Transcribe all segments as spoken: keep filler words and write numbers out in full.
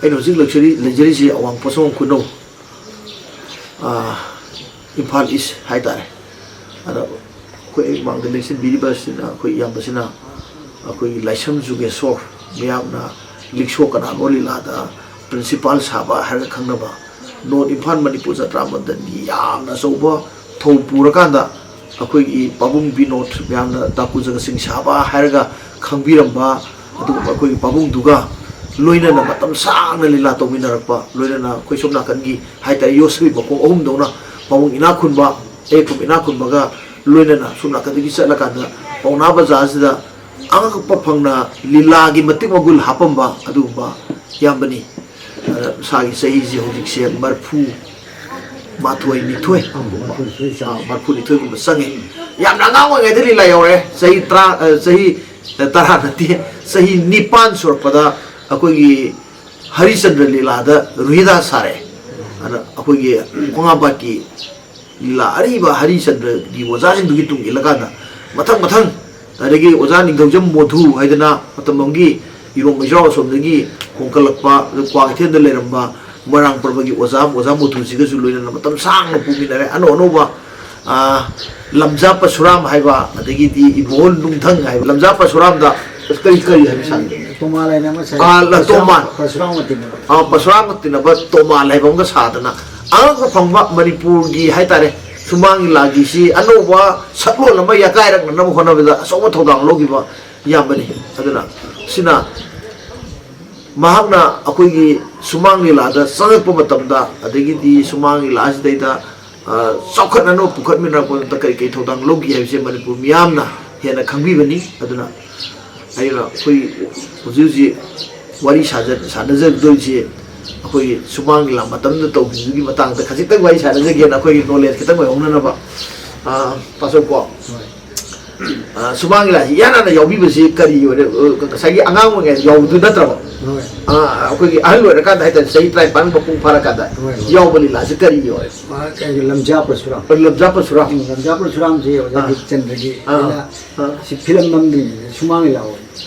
ꯑꯩꯅ ꯍꯧꯖꯤꯛ ꯂꯩꯖꯔꯤ ꯂꯩꯖꯔꯤꯁꯤ ꯑꯋꯥꯡ ꯄꯣꯠꯁꯪꯕꯝ ꯈꯨꯅꯧ, ꯑꯥ, ꯏꯝꯐꯥꯜ ꯏꯁ ꯍꯥꯏꯇꯥꯔꯦ꯫ ꯑꯗ ꯑꯩꯈꯣꯏ ꯑꯩ ꯃꯥꯡꯗ ꯂꯦꯡꯁꯤꯟꯕꯤꯔꯤꯕꯁꯤꯅ, ꯑꯩꯈꯣꯏ ꯏꯌꯥꯝꯕꯁꯤꯅ ꯑꯩꯈꯣꯏꯒꯤ ꯂꯥꯏꯁ꯭ꯔꯝ ꯖꯨꯒꯦꯁꯣꯔ, ꯃꯤꯌꯥꯝꯅ ꯂꯤꯛꯁꯣ ꯀꯅꯥꯅꯣ ꯂꯤꯂꯥꯗ ꯄ꯭ꯔꯤꯟꯁꯤꯄꯥꯜ ꯁꯥꯕ ꯍꯥꯏꯔꯒ ꯈꯪꯅꯕ, ꯅꯣꯔꯠ ꯏꯝꯐꯥꯜ ꯃꯅꯤꯄꯨꯔ ꯖꯇ꯭ꯔꯥ ꯃꯟꯗꯟꯒꯤ ꯌꯥꯝꯅ ꯑꯆꯧꯕ ꯊꯧ ꯄꯨꯔꯀꯥꯟꯗ ꯑꯩꯈꯣꯏꯒꯤ ꯄꯥꯕꯨꯡ ꯕꯤꯅꯣꯗ, ꯃꯌꯥꯝꯅ ꯇꯥꯀꯨ ꯖꯒꯠ ꯁꯤꯡ ꯁꯥꯕ ꯍꯥꯏꯔꯒ ꯈꯪꯕꯤꯔꯝꯕ ꯑꯗꯨꯒꯨꯝꯕ ꯑꯩꯈꯣꯏꯒꯤ ꯄꯥꯕꯨꯡꯗꯨꯒ ꯂꯣꯏꯅꯅ ꯃꯇꯝ ꯁꯥꯡꯅ ꯂꯤꯂꯥ ꯇꯧꯃꯤꯟꯅꯔꯛꯄ, ꯂꯣꯏꯅꯅ ꯑꯩꯈꯣꯏ ꯁꯣꯝ ꯅꯥꯀꯟꯒꯤ ꯍꯥꯏꯇꯥꯔꯦ, ꯌꯣꯠꯁꯕꯤ ꯃꯈꯣꯡ ꯑꯍꯨꯝꯗꯧꯅ ꯄꯥꯕꯨꯡ ꯏꯅꯥꯛ ꯈꯨꯟꯕ, ꯑꯌꯦꯛꯄꯝ ꯏꯅꯥꯛ ꯈꯨꯟꯕꯒ ꯂꯣꯏꯅꯅ ꯁꯣꯝ ꯅꯥꯀꯟꯗꯒꯤ ꯆꯠꯂꯀꯥꯟꯗ ꯄꯥꯎꯅꯥ ꯕꯖꯥꯔꯁꯤꯗ ꯑꯉꯛꯄ ꯐꯪꯅ ꯂꯤꯂꯥꯒꯤ ꯃꯇꯤꯛ ꯃꯒꯨꯟ ꯍꯥꯞꯄꯝꯕ ꯑꯗꯨꯒꯨꯝꯕ ꯏꯌꯥꯝꯕꯅꯤ꯫ ꯑꯗ ꯃꯁꯥꯒꯤ ꯆꯍꯤꯁꯤ ꯍꯧꯖꯤꯛꯁꯦ ꯃꯔꯐꯨ ꯃꯥꯊꯣꯏ, ꯅꯤꯊꯣꯏ, ꯃꯔꯐꯨ ꯅꯤꯊꯣꯏ ꯆꯪꯉꯦ꯫ ꯑꯥ, ꯃꯔꯐꯨ ꯅꯤꯊꯣꯏꯒꯨꯝꯕ ꯆꯪꯉꯦ꯫ ꯌꯥꯝꯅ ꯑꯉꯥꯡ ꯑꯣꯏꯔꯤꯉꯩꯗ ꯂꯤꯂꯥ ꯌꯧꯔꯦ꯫ ꯆꯍꯤ ꯇꯔꯥ, ꯑ, ꯆꯍꯤ, ꯑ, ꯇꯔꯥ ꯅꯠꯇꯦ, ꯆꯍꯤ ꯅꯤꯄꯥꯟ ꯁꯨꯔꯛꯄꯗ ꯑꯩꯈꯣꯏꯒꯤ ꯍꯔꯤꯆꯟꯗ꯭ꯔ ꯂꯤꯂꯥꯗ ꯔꯨꯍꯤꯗꯥꯁ ꯁꯥꯔꯛꯑꯦ꯫ ꯑꯗ ꯑꯩꯈꯣꯏꯒꯤ ꯈꯣꯡꯉꯥꯝꯄꯥꯠꯀꯤ ꯂꯤꯂꯥ ꯑꯔꯤꯕ ꯍꯔꯤꯆꯟꯗ꯭ꯔꯒꯤ ꯑꯣꯖꯥꯁꯤꯡꯗꯨꯒꯤ ꯇꯨꯡ ꯏꯜꯂꯀꯥꯟꯗ ꯃꯊꯪ ꯃꯊꯪ, ꯑꯗꯒꯤ ꯑꯣꯖꯥ ꯅꯤꯡꯊꯧꯖꯝ ꯃꯣꯙꯨ ꯍꯥꯏꯗꯅ ꯃꯇꯝ ꯑꯃꯒꯤ ꯏꯔꯣꯝ ꯏꯖꯥꯎ ꯑꯁꯣꯝꯗꯒꯤ ꯍꯣꯡꯀꯠꯂꯛꯄ, ꯑꯗꯨ ꯀ꯭ꯋꯥꯀꯩꯊꯦꯜꯗ ꯂꯩꯔꯝꯕ ꯃꯣꯏꯔꯥꯡ ꯄꯔꯕꯒꯤ ꯑꯣꯖꯥ, ꯑꯣꯖꯥ ꯃꯣꯙꯨꯁꯤꯒꯁꯨ ꯂꯣꯏꯅꯅ ꯃꯇꯝ ꯁꯥꯡꯅ ꯄꯨꯃꯤꯟꯅꯔꯦ꯫ ꯑꯅꯧ ꯑꯅꯧꯕ, ꯑꯥ, ꯂꯝꯖꯥ ꯄꯔꯁꯨꯔꯥꯝ ꯍꯥꯏꯕ, ꯑꯗꯒꯤꯗꯤ ꯏꯕꯣꯍꯜ ꯅꯨꯡꯊꯪ ꯍꯥꯏꯕ, ꯂꯝꯖꯥ ꯄꯔꯁꯨꯔꯥꯝꯗ ꯀꯔꯤ ꯀꯔꯤ ꯍꯥꯏꯕ ꯁꯥꯒꯦ? ꯇꯣꯃꯥꯜ ꯍꯥꯏꯅ ꯑꯃ ꯁꯥꯏ꯫ ꯑꯥ, ꯂ-, ꯄꯔꯁꯨꯔꯥꯝ, ꯇꯣꯃꯥꯜ꯫ ꯄꯔꯁꯨꯔꯥꯝꯒ ꯇꯤꯟꯅꯕ꯫ ꯑꯥ, ꯄꯔꯁꯨꯔꯥꯝꯒ ꯇꯤꯟꯅꯕ ꯇꯣꯃꯥꯜ ꯍꯥꯏꯕ ꯑꯃꯒ ꯁꯥꯗꯅ ꯑꯉꯛꯄ ꯐꯪꯕ ꯃꯅꯤꯄꯨꯔꯒꯤ ꯍꯥꯏꯇꯥꯔꯦ, ꯁꯨꯃꯥꯡ ꯂꯤꯂꯥꯒꯤꯁꯤ ꯑꯅꯧꯕ ꯁꯛꯂꯣꯟ ꯑꯃ ꯌꯥꯀꯥꯏꯔꯛꯅꯅꯕ ꯍꯣꯠꯅꯕꯗ ꯑꯆꯧꯕ ꯊꯧꯗꯥꯡ ꯂꯧꯈꯤꯕ ꯏꯌꯥꯝꯕꯅꯤ꯫ ꯑꯗꯨꯅ ꯁꯤꯅ ꯃꯍꯥꯛꯅ ꯑꯩꯈꯣꯏꯒꯤ ꯁꯨꯃꯥꯡ ꯂꯤꯂꯥꯗ ꯆꯪꯉꯛꯄ ꯃꯇꯝꯗ, ꯑꯗꯒꯤꯗꯤ ꯁꯨꯃꯥꯡ ꯂꯤꯂꯥꯁꯤꯗꯩꯗ, ꯑ, ꯆꯥꯎꯈꯠꯅꯅꯕ ꯄꯨꯈꯠꯃꯤꯟꯅꯔꯛꯄꯗ ꯀꯔꯤ ꯀꯔꯤ ꯊꯧꯗꯥꯡ ꯂꯧꯈꯤ ꯍꯥꯏꯕꯁꯦ ꯃꯅꯤꯄꯨꯔ ꯃꯤꯌꯥꯝꯅ ꯍꯦꯟꯅ ꯈꯪꯕꯤꯕꯅꯤ꯫ ꯑꯗꯨꯅ ꯑꯩꯅ ꯑꯩꯈꯣꯏ ꯍꯧꯖꯤꯛ ꯍꯧꯖꯤꯛ ꯋꯥꯔꯤ ꯁꯥꯖ-, ꯁꯥꯟꯅꯖꯗꯣꯏꯁꯦ ꯑꯩꯈꯣꯏꯒꯤ ꯁꯨꯃꯥꯡ ꯂꯤꯂꯥ ꯃꯇꯝꯗ ꯇꯧꯈꯤꯕꯒꯤ ꯃꯇꯥꯡꯗ ꯈꯖꯤꯛꯇꯪ ꯋꯥꯔꯤ ꯁꯥꯟꯅꯖꯒꯦꯅ, ꯑꯩꯈꯣꯏꯒꯤ ꯅꯣꯂꯦꯖ ꯈꯤꯇꯪ ꯑꯣꯏꯍꯧꯅꯅꯕ꯫ ꯑ, ꯄꯥꯁꯣꯛꯄ꯫ ꯑ, ꯁꯨꯃꯥꯡ ꯂꯤꯂꯥꯁꯤ ꯏꯍꯥꯟ ꯍꯥꯟꯅ ꯌꯥꯎꯕꯤꯕꯁꯤ ꯀꯔꯤ ꯑꯣꯏꯔꯦ? ꯑ, ꯉꯁꯥꯏꯒꯤ ꯑꯉꯥꯡ ꯑꯣꯏꯔꯤꯉꯩꯗ ꯌꯥꯎꯕꯗꯨ ꯅꯠꯇ꯭ꯔꯕ? ꯍꯣꯏ꯫ ꯑ, ꯑꯩꯈꯣꯏꯒꯤ ꯑꯍꯜ ꯑꯣꯏꯔꯀꯥꯟꯗ ꯍꯥꯏꯇꯥꯔꯦ, ꯆꯍꯤ ꯇꯔꯥꯅꯤꯄꯥꯟ ꯃꯄꯨꯡ ꯐꯥꯔꯀꯥꯟꯗ ꯍꯣꯏ, ꯍꯣꯏ꯫ ꯌꯥꯎꯕ ꯂꯤꯂꯥꯁꯤ ꯀꯔꯤ ꯑꯣꯏꯔꯦ? ꯃꯍꯥꯛ ꯀꯩꯅꯣ, ꯂꯝꯖꯥ ꯄꯔꯁꯨꯔꯥꯝ꯫ ꯂꯝꯖꯥ ꯄꯔꯁꯨꯔꯥꯝ꯫ ꯎꯝ, ꯂꯝꯖꯥ ꯄꯔꯁꯨꯔꯥꯝꯁꯤ ꯑꯣꯖꯥ ꯑꯥ꯫ ꯕꯤꯔꯆꯟꯗ꯭ꯔꯒꯤ ꯑꯥ꯫ ꯑꯩꯅ ꯑꯥ꯫ ꯁꯤ ꯐꯤꯂꯝ ꯅꯝꯗ꯭ꯔꯤꯉꯩꯗ ꯁꯨꯃꯥꯡ ꯂꯤꯂꯥ ꯑꯣꯏ꯫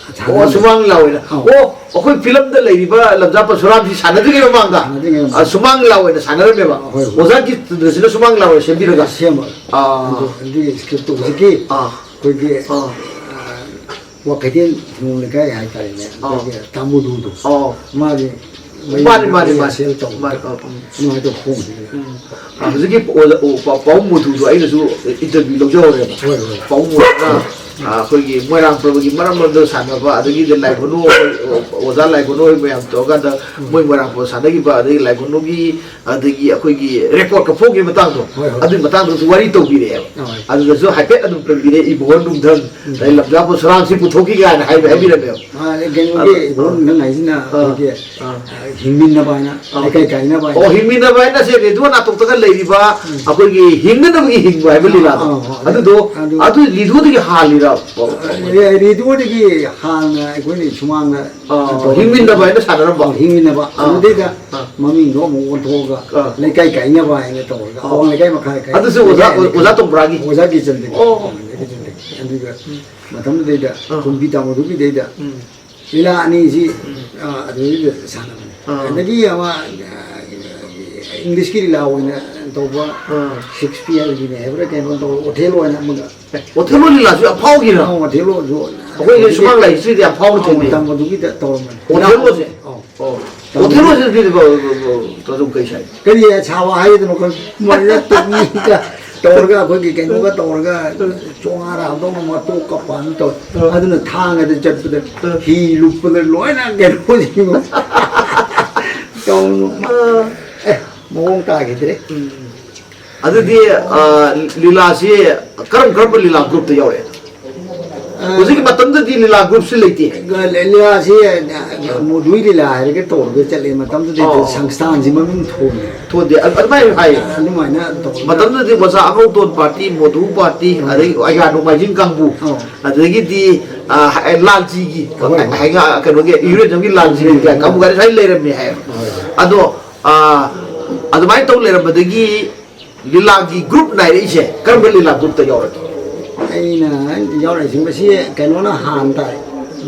ꯑꯣ, ꯁꯨꯃꯥꯡ ꯂꯤꯂꯥ ꯑꯣꯏꯅ꯫ ꯑꯧ꯫ ꯑꯣ, ꯑꯩꯈꯣꯏ ꯐꯤꯂꯝꯗ ꯂꯩꯔꯤꯕ ꯂꯝꯖꯥ ꯄꯔꯁꯨꯔꯥꯝꯁꯤ ꯁꯥꯟꯅꯗ꯭ꯔꯤꯉꯩ ꯃꯃꯥꯡꯗ, ꯁꯥꯟꯅꯗ꯭ꯔꯤꯉꯩ ꯃꯃꯥꯡꯗ꯫ ꯑ, ꯁꯨꯃꯥꯡ ꯂꯤꯂꯥ ꯑꯣꯏꯅ ꯁꯥꯟꯅꯔꯝꯃꯦꯕ꯫ ꯍꯣꯏ, ꯍꯣꯏ꯫ ꯑꯣꯖꯥ ꯖꯤꯇꯦꯟꯗ꯭ꯔꯁꯤꯅ ꯁꯨꯃꯥꯡ ꯂꯤꯂꯥ ꯑꯣꯏꯅ ꯁꯦꯝꯕꯤꯔꯒ꯫ ꯁꯦꯝꯕ꯫ ꯑꯥ꯫ ꯑꯗꯨ, ꯑꯗꯨꯒꯤ script ꯇꯣ ꯍꯧꯖꯤꯛꯀꯤ ꯑꯥ꯫ ꯑꯩꯈꯣꯏꯒꯤ, ꯑꯥ꯫ ꯑ, ꯋꯥꯀꯩꯊꯦꯜ ꯊꯤꯡꯒꯣꯡ ꯂꯩꯀꯥꯏ ꯍꯥꯏꯇꯥꯔꯦꯅꯦ, ꯑꯥ꯫ ꯑꯩꯈꯣꯏꯒꯤ ꯇꯥꯃꯨꯗꯨꯗꯣ꯫ ꯑꯥ꯫ ꯃꯥꯒꯤ ꯃꯥꯅꯤ, ꯃꯥꯅꯤ, ꯃꯥꯅꯤ꯫ ꯁꯦꯜ ꯇꯧꯕ꯫ ꯃꯥꯅꯤ, ꯑꯥ, ꯎꯝ꯫ ꯑꯗꯨꯃꯥꯏꯅ ꯇꯧꯕ ꯐꯣꯡꯈꯤꯕꯅꯦ꯫ ꯎꯝ꯫ ꯑ, ꯍꯧꯖꯤꯛꯀꯤ ꯑꯣꯖꯥ-, ꯑꯣ, ꯄꯥ-, ꯄꯥꯕꯨꯡ ꯃꯣꯗꯨꯗꯣ ꯑꯩꯅꯁꯨ interview ꯂꯧꯖꯍꯧꯔꯦꯕ꯫ ꯍꯣꯏ, ꯍꯣꯏ꯫ ꯄꯥꯕꯨꯡ ꯃꯣꯗꯨꯅ, ꯑ, ꯑꯩꯈꯣꯏꯒꯤ ꯃꯣꯏꯔꯥꯡ ꯄ꯭ꯔꯕꯒꯤ ꯃꯔꯝ ꯃꯔꯝꯗ ꯁꯥꯟꯅꯕ, ꯑꯗꯒꯤꯗꯤ ꯂꯥꯏꯒꯣꯅꯨ, ꯑꯣꯖꯥ ꯂꯥꯏꯒꯣꯅꯨ ꯍꯣꯏ ꯃꯌꯥꯝ ꯇꯧꯔꯀꯥꯟꯗ ꯎꯝ꯫ ꯃꯣꯏ ꯃꯣꯏꯔꯥꯡ ꯄ꯭ꯔꯕ ꯁꯥꯟꯅꯈꯤꯕ, ꯑꯗꯒꯤ ꯂꯥꯏꯒꯣꯅꯨꯒꯤ, ꯑꯗꯒꯤ ꯑꯩꯈꯣꯏꯒꯤ record ꯀ ꯐꯣꯡꯈꯤꯕ ꯃꯇꯥꯡꯗꯣ, ꯍꯣꯏ, ꯍꯣꯏ꯫ ꯑꯗꯨꯒꯤ ꯃꯇꯥꯡꯗꯁꯨ ꯋꯥꯔꯤ ꯇꯧꯕꯤꯔꯛꯑꯦꯕ꯫ ꯍꯣꯏ꯫ ꯑꯗꯨꯗꯁꯨ ꯍꯥꯏꯐꯦꯠ ꯑꯗꯨꯝ ꯄꯟꯕꯤꯔꯛꯑꯦ, "ꯏꯕꯣꯍꯜ ꯅꯨꯡꯊꯪ, ꯎꯝ꯫ ꯑꯗꯩ ꯂꯝꯖꯥ ꯄꯔꯁꯨꯔꯥꯝꯁꯤ ꯄꯨꯊꯣꯛꯈꯤ" ꯀꯥꯏꯅ ꯍꯥꯏꯕ, ꯍꯥꯏꯕꯤꯔꯝꯃꯦꯕ꯫ ꯃꯥꯅꯦ, ꯀꯩꯅꯣꯒꯤ ꯑꯗꯣ, ꯏꯕꯣꯍꯜ ꯅꯨꯡꯊꯪ ꯍꯥꯏꯁꯤꯅ ꯑꯥ꯫ ꯑꯩꯈꯣꯏꯒꯤ ꯑꯥ꯫ ꯍꯤꯡꯃꯤꯟꯅꯕ ꯍꯥꯏꯅ, ꯑꯧ꯫ ꯂꯩꯀꯥꯏ ꯀꯥꯏꯅꯕ ꯍꯥꯏꯅ꯫ ꯑꯣ, ꯍꯤꯡꯃꯤꯟꯅꯕ ꯍꯥꯏꯅ ꯁꯦ ꯔꯦꯗꯤꯑꯣ ꯅꯥꯇꯣꯛꯇꯒ ꯂꯩꯔꯤꯕ ꯎꯝ꯫ ꯑꯩꯈꯣꯏꯒꯤ ꯍꯤꯡꯅꯅꯕꯒꯤ ꯍꯤꯡꯕ ꯍꯥꯏꯕ ꯑꯥ, ꯂꯤꯂꯥꯗꯣ꯫ ꯑꯥ, ꯑꯥ, ꯑꯗꯨꯗꯣ, ꯑꯗꯨ ꯑꯗꯨ ꯔꯦꯗꯤꯑꯣꯗꯒꯤ ꯍꯥꯜꯂꯤꯔ? ꯑ, ꯔꯦ-, ꯔꯦꯗꯤꯑꯣꯗꯒꯤ ꯍꯥꯟꯅ ꯑꯩꯈꯣꯏꯅ ꯁꯨꯃꯥꯡꯗ ꯑꯥ, ꯇꯧꯔꯝꯃꯤ꯫ ꯍꯤꯡꯃꯤꯟꯅꯕ ꯍꯥꯏꯅ ꯁꯥꯟꯅꯔꯝꯕ? ꯑꯥ, ꯍꯤꯡꯃꯤꯟꯅꯕ꯫ ꯑꯥ꯫ ꯑꯗꯨꯗꯩꯗ ꯑꯥ꯫ ꯃꯃꯤꯡꯗꯣ ꯑꯃꯨꯛ ꯑꯣꯟꯊꯣꯛꯑꯒ ꯑꯥ꯫ ꯂꯩꯀꯥꯏ ꯀꯥꯏꯅꯕ ꯍꯥꯏꯅ ꯇꯧꯔꯒ ꯑꯥ꯫ ꯑꯋꯥꯡ ꯂꯩꯀꯥꯏ ꯃꯈꯥ ꯂꯩꯀꯥꯏ ꯑꯗꯨꯁꯨ ꯑꯣꯖꯥ, ꯂꯩꯀꯥꯏ ꯑꯣꯖꯥ ꯇꯣꯝꯕ꯭ꯔꯥꯒꯤ? ꯑꯣꯖꯥ ꯀꯤꯔꯆꯟꯗꯒꯤ꯫ ꯑꯣ꯫ ꯑꯣꯖꯥ ꯀꯤꯔꯆꯟꯗꯒꯤ꯫ ꯑꯗꯨꯒ ꯎꯝ꯫ ꯃꯇꯝꯗꯨꯗꯩꯗ ꯑꯥ꯫ ꯀꯨꯝꯕꯤ ꯇꯥꯃꯣꯗꯨꯒꯤꯗꯩꯗ ꯎꯝ꯫ ꯂꯤꯂꯥ ꯑꯅꯤꯁꯤ, ꯎꯝ꯫ ꯑ, ꯑꯗꯨꯗꯩꯗꯨꯗ ꯁꯥꯟꯅꯕꯅꯤ꯫ ꯑꯥ꯫ ꯑꯗꯒꯤ ꯑꯃ, ꯑ, ꯏꯪꯂꯤꯁꯀꯤ ꯂꯤꯂꯥ ꯑꯣꯏꯅ ꯇꯧꯕ, ꯑꯥ꯫ ꯁꯦꯛꯁꯄꯤꯌꯔꯒꯤꯅꯦ ꯍꯥꯏꯕ꯭ꯔꯥ ꯀꯩꯅꯣ ꯇꯧꯕ, ꯑꯣꯊꯦꯂꯣ ꯍꯥꯏꯅ ꯑꯃꯒ꯫ ꯑꯣꯊꯦꯂꯣ ꯂꯤꯂꯥꯁꯨ ꯌꯥꯝ ꯐꯥꯎꯈꯤꯅ? ꯑꯥ, ꯑꯣꯊꯦꯂꯣꯁꯨ꯫ ꯑꯩꯈꯣꯏꯒꯤ ꯁꯨꯃꯥꯡ ꯂꯥꯏ history ꯗ ꯌꯥꯝ ꯐꯥꯎꯅ ꯑꯥ, ꯊꯦꯡꯅꯩ꯫ ꯃꯇꯝ ꯑꯗꯨꯒꯤꯗ ꯇꯧꯔꯝꯕꯅꯤ꯫ ꯑꯣꯊꯦꯂꯣꯁꯦ? ꯑꯥ꯫ ꯑꯣ꯫ ꯑꯣꯊꯦꯂꯣꯁꯦ ꯑꯗꯨꯗꯤ ꯀ-, ꯀ-, ꯀ-, ꯀꯔꯝ ꯀꯩ ꯁꯥꯏ? ꯀꯔꯤ ꯁꯥꯕ ꯍꯥꯏꯗꯅꯣ ꯈꯪ-, ꯃꯗꯨꯗ ꯇꯦꯛꯅꯤꯛꯇ ꯇꯧꯔꯒ ꯑꯩꯈꯣꯏꯒꯤ ꯀꯩꯅꯣꯒ ꯇꯧꯔꯒ ꯆꯣꯉꯥꯔ ꯍꯥꯞꯇꯧꯅ ꯃꯇꯣꯛ ꯀꯞꯄ ꯑꯃ ꯇꯧꯋꯦ꯫ ꯑ꯫ ꯑꯗꯨꯅ ꯊꯥꯡꯒꯗ ꯆꯠꯄꯗ ꯑ꯫ ꯍꯤ ꯂꯨꯞꯄꯗ ꯂꯣꯏꯅ ꯀꯩꯅꯣꯁꯤꯡꯗꯣ ꯇꯧꯅ-, ꯑ꯫ ꯑꯦ, ꯃꯑꯣꯡ ꯇꯥꯈꯤꯗ꯭ꯔꯦ꯫ ꯎꯝ꯫ ꯑꯗꯨꯗꯤ, ꯑ, ꯂꯤꯂꯥꯁꯤ ꯀꯔꯝ ꯀꯔꯝꯕ ꯂꯤꯂꯥ group ꯇ ꯌꯥꯎꯔꯛꯑꯦ? ꯑ꯫ ꯍꯧꯖꯤꯛꯀꯤ ꯃꯇꯝꯗꯗꯤ ꯂꯤꯂꯥ group ꯁꯤ ꯂꯩꯇꯦ꯫ ꯂꯤꯂꯥꯁꯤ, ꯑ, ꯃꯣꯗꯨꯏ ꯂꯤꯂꯥ ꯍꯥꯏꯔꯒ ꯇꯧꯔꯒ ꯆꯠꯂꯦ꯫ ꯃꯇꯝꯗꯨꯗꯗꯤ ꯑꯣ꯫ ꯁꯪꯁꯊꯥꯟꯁꯤ ꯃꯃꯤꯡ ꯊꯣꯟ-, ꯊꯣꯟꯗꯦ꯫ ꯑ-, ꯑꯗꯨꯃꯥꯏꯅ ꯍꯥꯏꯌꯦ꯫ ꯑꯗꯨꯃꯥꯏꯅ ꯇꯧꯔꯒ ꯃꯇꯝꯗꯨꯗꯗꯤ ꯑꯣꯖꯥ ꯑꯉꯧꯇꯣꯟ party, ꯃꯣꯗꯨ party, ꯎꯝ꯫ ꯑꯗꯒꯤ ꯑꯩꯒꯥ ꯅꯣꯡꯃꯥꯏꯖꯤꯡ ꯀꯥꯡꯕꯨ, ꯑꯣ꯫ ꯑꯗꯒꯤꯗꯤ, ꯑ, ꯍ-, ꯂꯥꯜꯖꯤꯒꯤ, ꯍꯣꯏ, ꯍꯣꯏ꯫ ꯍꯥꯏꯒ-, ꯀꯩꯅꯣꯒꯤ, ꯏꯔꯣꯏꯖꯝꯒꯤ ꯂꯥꯜꯖꯤꯒꯤ ꯎꯝ꯫ ꯀꯥꯡꯕꯨ ꯒꯥꯔꯤ ꯁ꯭ꯋꯥꯏ ꯂꯩꯔꯝꯃꯦ ꯍꯥꯏꯌꯦ꯫ ꯍꯣꯏ꯫ ꯑꯗꯣ, ꯑ, ꯑꯗꯨꯃꯥꯏꯅ ꯇꯧ ꯂꯩꯔꯝꯕꯗꯒꯤ ꯂꯤꯂꯥꯒꯤ group ꯅꯥꯏꯔꯛꯏꯁꯦ ꯀꯔꯝꯕ ꯂꯤꯂꯥ group ꯇ ꯌꯥꯎꯔꯒꯦ? ꯑꯩꯅ ꯌꯥꯎꯔꯛꯏꯁꯦ ꯃꯁꯤ ꯀꯩꯅꯣꯅ ꯍꯥꯟ ꯇꯥꯏ꯫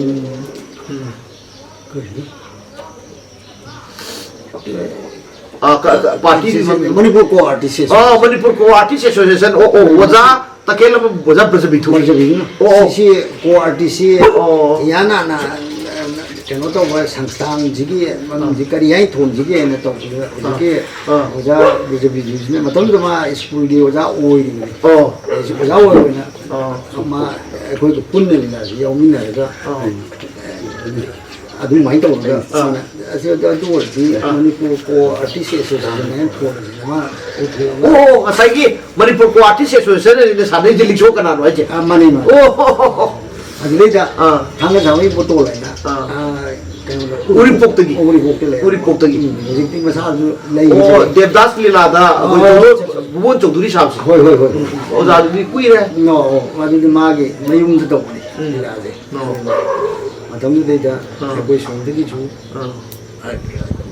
ꯎꯝ꯫ ꯀꯔꯤ? ꯑꯥ, ꯀ-, ꯀ-, ꯄꯥꯔꯇꯤꯗꯤ ꯃꯃꯤꯡ? ꯃꯅꯤꯄꯨꯔ ꯀꯣ ꯑꯥꯔꯇꯤꯁ ꯑꯦꯁꯣꯁꯤꯌꯦꯁꯟ꯫ ꯑꯥ, ꯃꯅꯤꯄꯨꯔ ꯀꯣ ꯑꯥꯔꯇꯤꯁ ꯑꯦꯁꯣꯁꯤꯌꯦꯁꯟ꯫ ꯑꯣ, ꯑꯣ, ꯑꯣꯖꯥ ꯇꯈꯦꯜꯂꯝꯕꯝ, ꯑꯣꯖꯥ ꯕ꯭ꯔꯖꯕꯤꯟꯗꯨ꯫ ꯕ꯭ꯔꯖꯕꯤꯟꯗꯨꯅ꯫ ꯑꯣ, ꯑꯣ꯫ ꯁꯤꯁꯤ ꯀꯣ ꯑꯥꯔꯇꯤꯁꯁꯤ ꯑꯣ꯫ ꯏꯍꯥꯟ ꯍꯥꯟꯅ, ꯑ, ꯀꯩꯅꯣ ꯇꯧꯕ ꯁꯪꯁꯊꯥꯟꯁꯤꯒꯤ ꯃꯃꯤꯡꯁꯤ ꯑꯥ꯫ ꯀꯔꯤ ꯍꯥꯏꯅ ꯊꯣꯟꯁꯤꯒꯦꯅ ꯇꯧꯕꯗ ꯑꯥ꯫ ꯍꯧꯖꯤꯛꯀꯤ ꯑꯥ꯫ ꯑꯣꯖꯥ ꯕ꯭ꯔꯖꯕꯤꯟꯗꯨꯁꯤꯅ ꯃꯇꯝꯗꯨꯗ ꯃꯥ ꯁ꯭ꯀꯨꯜꯒꯤ ꯑꯣꯖꯥ ꯑꯣꯏꯔꯤꯕꯅꯤ꯫ ꯑꯣ꯫ ꯑꯩꯁꯨ ꯑꯣꯖꯥ ꯑꯣꯏꯔꯕꯅꯤꯅ ꯑꯣ꯫ ꯃꯥ ꯑꯩꯈꯣꯏꯒ ꯄꯨꯟꯅ ꯂꯤꯂꯥꯁꯤ ꯌꯥꯎꯃꯤꯟꯅꯔꯒ ꯑꯣ꯫ ꯑꯗꯨꯃꯥꯏꯅ ꯇꯧꯔꯒ ꯑꯥ꯫ ꯃꯥꯅ ꯑꯁꯤ ꯑꯗꯨ ꯑꯣꯏꯔꯗꯤ ꯑꯥ꯫ ꯃꯅꯤꯄꯨꯔ ꯀꯣ ꯑꯥꯔꯇꯤꯁ ꯑꯦꯁꯣꯁꯤꯌꯦꯁꯟ ꯍꯥꯏꯅ ꯊꯣꯟꯕꯁꯤꯅ ꯃꯥ ꯄꯨꯊꯣꯛꯑꯒ ꯑꯣ, ꯉꯁꯥꯏꯒꯤ ꯃꯅꯤꯄꯨꯔ ꯀꯣ ꯑꯥꯔꯇꯤꯁ ꯑꯦꯁꯣꯁꯤꯌꯦꯁꯟ ꯑꯅꯤꯅ ꯁꯥꯟꯅꯩꯁꯦ ꯂꯤꯛꯁꯣ ꯀꯅꯥꯅꯣ ꯍꯥꯏꯁꯦ? ꯑꯥ, ꯃꯥꯅꯦ, ꯃꯥꯅꯦ꯫ ꯑꯣ, ꯍꯣ, ꯍꯣ, ꯍꯣ꯫ ꯑꯗꯨꯗꯩꯗ ꯑꯥ꯫ ꯊꯥꯡꯒ ꯁꯥꯡꯕꯒꯤ ꯕꯣꯇꯣꯜ ꯍꯥꯏꯅ, ꯑꯥ꯫ ꯑꯥ, ꯀꯩꯅꯣꯗ ꯎꯔꯤꯄꯣꯛꯇꯒꯤ? ꯎꯔꯤꯄꯣꯛꯇ ꯂꯩ꯫ ꯎꯔꯤꯄꯣꯛꯇꯒꯤ꯫ ꯎꯝ, ꯍꯧꯖꯤꯛꯇꯤ ꯃꯁꯥꯁꯨ ꯑꯣ, ꯂꯩꯈꯤꯗ꯭ꯔꯦ꯫ ꯗꯦꯕꯗꯥꯁ ꯂꯤꯂꯥꯗ ꯑꯥ, ꯑꯩꯈꯣꯏ ꯍꯣꯏ, ꯇꯣꯂꯣ-, ꯍꯣꯏ꯫ ꯕꯨꯕꯣꯟ ꯆꯧꯙꯨꯔꯤ ꯁꯥꯕꯁꯦ꯫ ꯍꯣꯏ, ꯍꯣꯏ, ꯍꯣꯏ꯫ ꯑꯣꯖꯥꯗꯨꯗꯤ ꯀꯨꯏꯔꯦ꯫ ꯅꯣ, ꯑꯣ, ꯑꯗꯨꯗꯤ ꯃꯥꯒꯤ ꯃꯌꯨꯝꯗ ꯇꯧꯕꯅꯦ ꯎꯝ꯫ ꯂꯤꯂꯥꯁꯦ꯫ ꯅꯣ꯫ ꯃꯇꯝꯗꯨꯗꯩꯗ ꯑꯥ꯫ ꯑꯩꯈꯣꯏ ꯁꯣꯝꯗꯒꯤꯁꯨ ꯑꯥ꯫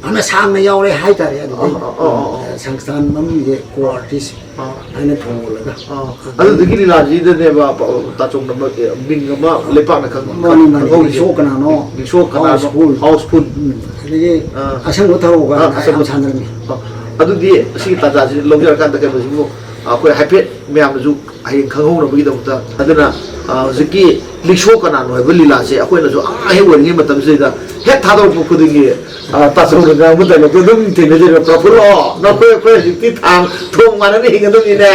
ꯐꯅ ꯁꯥꯡꯅ ꯌꯥꯎꯔꯦ ꯍꯥꯏꯇꯥꯔꯦ꯫ ꯑꯗꯨꯗꯩ ꯑꯥ, ꯑꯥ, ꯑꯥ, ꯑꯥ꯫ ꯁꯪꯁꯊꯥꯟ ꯃꯃꯤꯡꯁꯦ ꯀꯣ ꯑꯥꯔꯇꯤꯁ ꯑꯥ꯫ ꯍꯥꯏꯅ ꯊꯣꯜꯂꯒ꯫ ꯑꯥ꯫ ꯑꯗꯨꯗꯒꯤ ꯂꯤꯂꯥꯁꯤꯗꯅꯦꯕ ꯄ-, ꯇꯥꯆꯧꯅ ꯃ-, ꯑꯦ, ꯃꯤꯡ ꯑꯃ ꯂꯩꯄꯥꯛꯅ ꯈꯪ-, ꯃꯥꯅꯤ, ꯃꯥꯅꯤ꯫ ꯈꯪꯍꯧꯔꯤꯁꯦ꯫ ꯂꯤꯛꯁꯣ ꯀꯅꯥꯅꯣ? ꯂꯤꯛꯁꯣ ꯀꯅꯥꯅꯣ? ꯍꯥꯎꯁꯐꯨꯜ꯫ ꯍꯥꯎꯁꯐꯨꯜ꯫ ꯎꯝ꯫ ꯑꯗꯒꯤ ꯑꯥ꯫ ꯑꯁꯪꯕ ꯊꯔꯣꯒ ꯑꯥ, ꯍꯥꯏꯅ ꯑꯁꯪꯕ ꯌꯥꯝ ꯊꯔꯣ꯫ ꯁꯥꯟꯅꯔꯝꯃꯤ꯫ ꯑꯥ꯫ ꯑꯗꯨꯗꯤ ꯑꯁꯤꯒꯤ ꯇꯥꯟꯖꯥꯁꯤ ꯂꯧꯖꯔꯀꯥꯟꯗ ꯀꯩꯅꯣꯁꯤꯕꯨ ꯑꯩꯈꯣꯏ ꯍꯥꯏꯐꯦꯠ ꯃꯌꯥꯝꯅꯁꯨ ꯍꯌꯦꯡ ꯈꯪꯍꯧꯅꯕꯒꯤꯗꯃꯛꯇ꯫ ꯑꯗꯨꯅ, ꯑ, ꯍꯧꯖꯤꯛꯀꯤ ꯂꯤꯛꯁꯣ ꯀꯅꯥꯅꯣ ꯍꯥꯏꯕ ꯂꯤꯂꯥꯁꯦ ꯑꯩꯈꯣꯏꯅꯁꯨ ꯑꯉꯥꯡ ꯍꯦꯛ ꯑꯣꯏꯔꯤꯉꯩ ꯃꯇꯝꯁꯤꯗ ꯍꯦꯛ ꯊꯥꯗꯣꯔꯛꯄ ꯈꯨꯗꯤꯡꯒꯤ, ꯑ, ꯇꯥꯆꯧꯅ ꯉꯥꯡꯕ ꯗꯥꯏꯂꯣꯛꯇꯣ ꯑꯗꯨꯝ ꯊꯦꯡꯅꯖꯩꯕ, "ꯄ꯭ꯔꯐꯨꯜꯂꯣ, ꯅꯈꯣꯏ ꯑꯩꯈꯣꯏ ꯍꯧꯖꯤꯛꯇꯤ ꯊꯥꯡ ꯊꯣꯡ ꯃꯥꯟꯅꯅ ꯍꯤꯡꯒꯗꯕꯅꯤꯅꯦ,